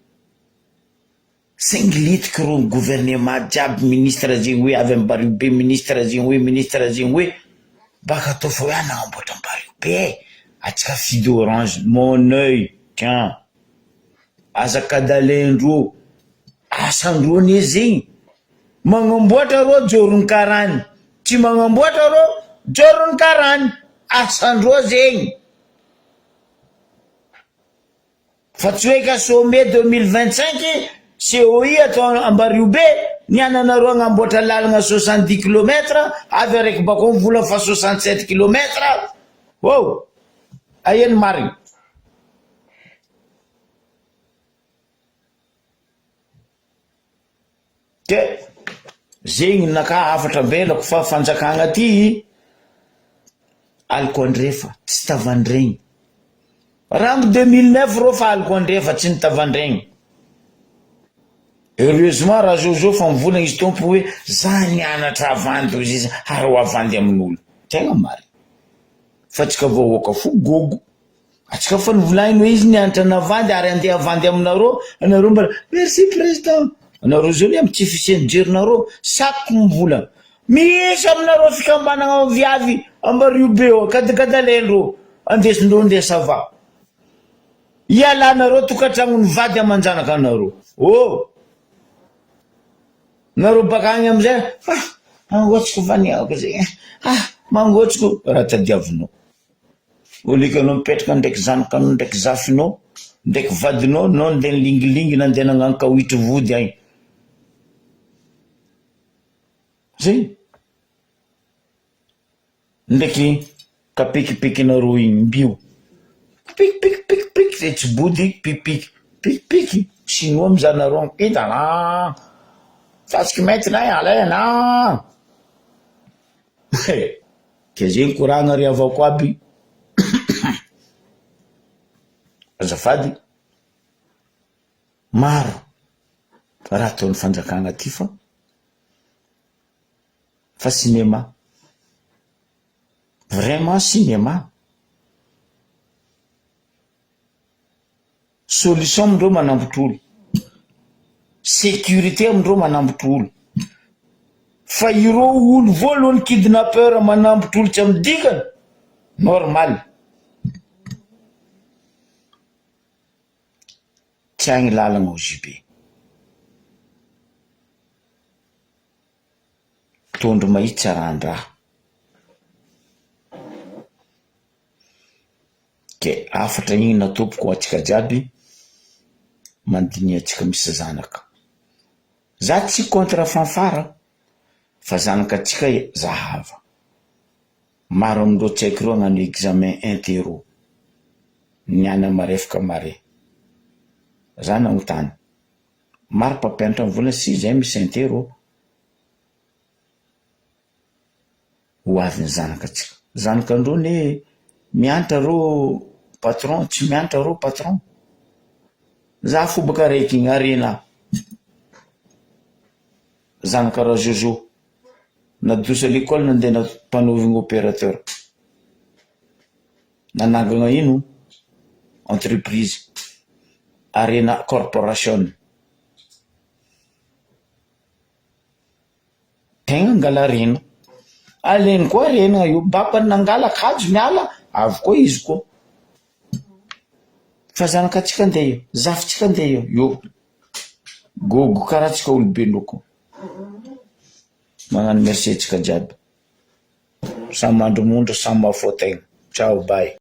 Singilitiky reo gouvernement jiaby ministre zegny hoe avy Ambariobe ministre zegny hoe ministre zegny hoe baka atao fa hoe hanamboatra Ambariobe e! Atsika fidy orange mon oeil tiens aza kadalain-dreo asan-dreo anie zegny magnamboatra reo jorony karany tsy magnamboatra reo jorony karany asan-dreo zegny. Fa tsy hoe ka sommet 2025 COI atao Ambariobe, ny ananareo agnamboatra lalagna 70 kilomètre, avy araiky bakao mivola fa 67 kilomètre, oh! Aia ny marigny? Ke zegny naka hafatra ambelako fa fanjakagna ty aliko andrefa tsy tavandregny. Rambo 2009 rô fa aliko andrefa tsy nitavandregny. Heureusement raha zao zao fa mivolagna izy tompo hoe za nianatra avandy hozy izy ary ho avandy amin'olo. Tegna marigny. Fa tsika vahoaka fo gogo. Atsika fa nivolagniny hoe izy nianatra navandy ary andeha havandy aminareo, anareo mbola merci président, anareo zao anie am tsy fisian'ny jironareo saky mivolagna, misy aminareo fikambanagna viavy ambario be eo kadakadalaindreo andesindreo ndeha ça va, ialanareo tokantragnon'ny vady amanjanaka anareo oh! Nareo bakagny amizay ah mangotsiko vaniako zegny ah mangotsiko raha tadiavinao. Olika anao mipetraka ndraiky zanakanao ndraiky zafinao ndraiky vadinao nao ndeha nilingilingy nandeha nagnano kawitry vody agny. Zay. Ndraiky kapekipekinareo igny mbio. Pikipikipikipik zay tsy body pipiky pipiky chinois mizaha anareo ampitana. Fasiky maintinay alaina. Ke zegny koragna ry havako aby azafady, maro raha ataon'ny fanjakana aty fa fa cinéma, vraiment cinéma. Solution amindreo manambotry olo, sécurité amindreo manambotry olo, fa ireo olo voalohany kidnappeur manambotry olo tsy amin'ny dikany, normal. Tsy agny lalagna ao JB. Tondro mahitsy arahan-draha. Ke hafatra igny natompoko ho antsika jiaby, mandiniha antsika misy zanaka. Za tsy contre fanfara fa zanakatsika zahava. Maro amindreo tsy haiko reo hagnano examen interro. Niany marefaka mare. Za nagnontany. Maro mpampianatra mivolagna si zay misy interro. Ho avy ny zanakatsika. Zanakandreo anie mianatra reo patron, tsy mianatra reo patron. Za fo baka araiky igny arena. Zanaka Rajojo. Nadoso à l'école nandeha nampanaovigny opérateur. Nanangana ino? Entreprise. Arena corporation. Tegna angalarina. Alainy koa harena io, babany nangala kajo miala, avy koa izy koa. Fa zanakatsika andeha io, zafintsika andeha io, io. Gogo karaha antsika olobe koa. Magnano merci antsika jiaby. Samy mandrimondry, samy mahafoa tegna. Ciao bye.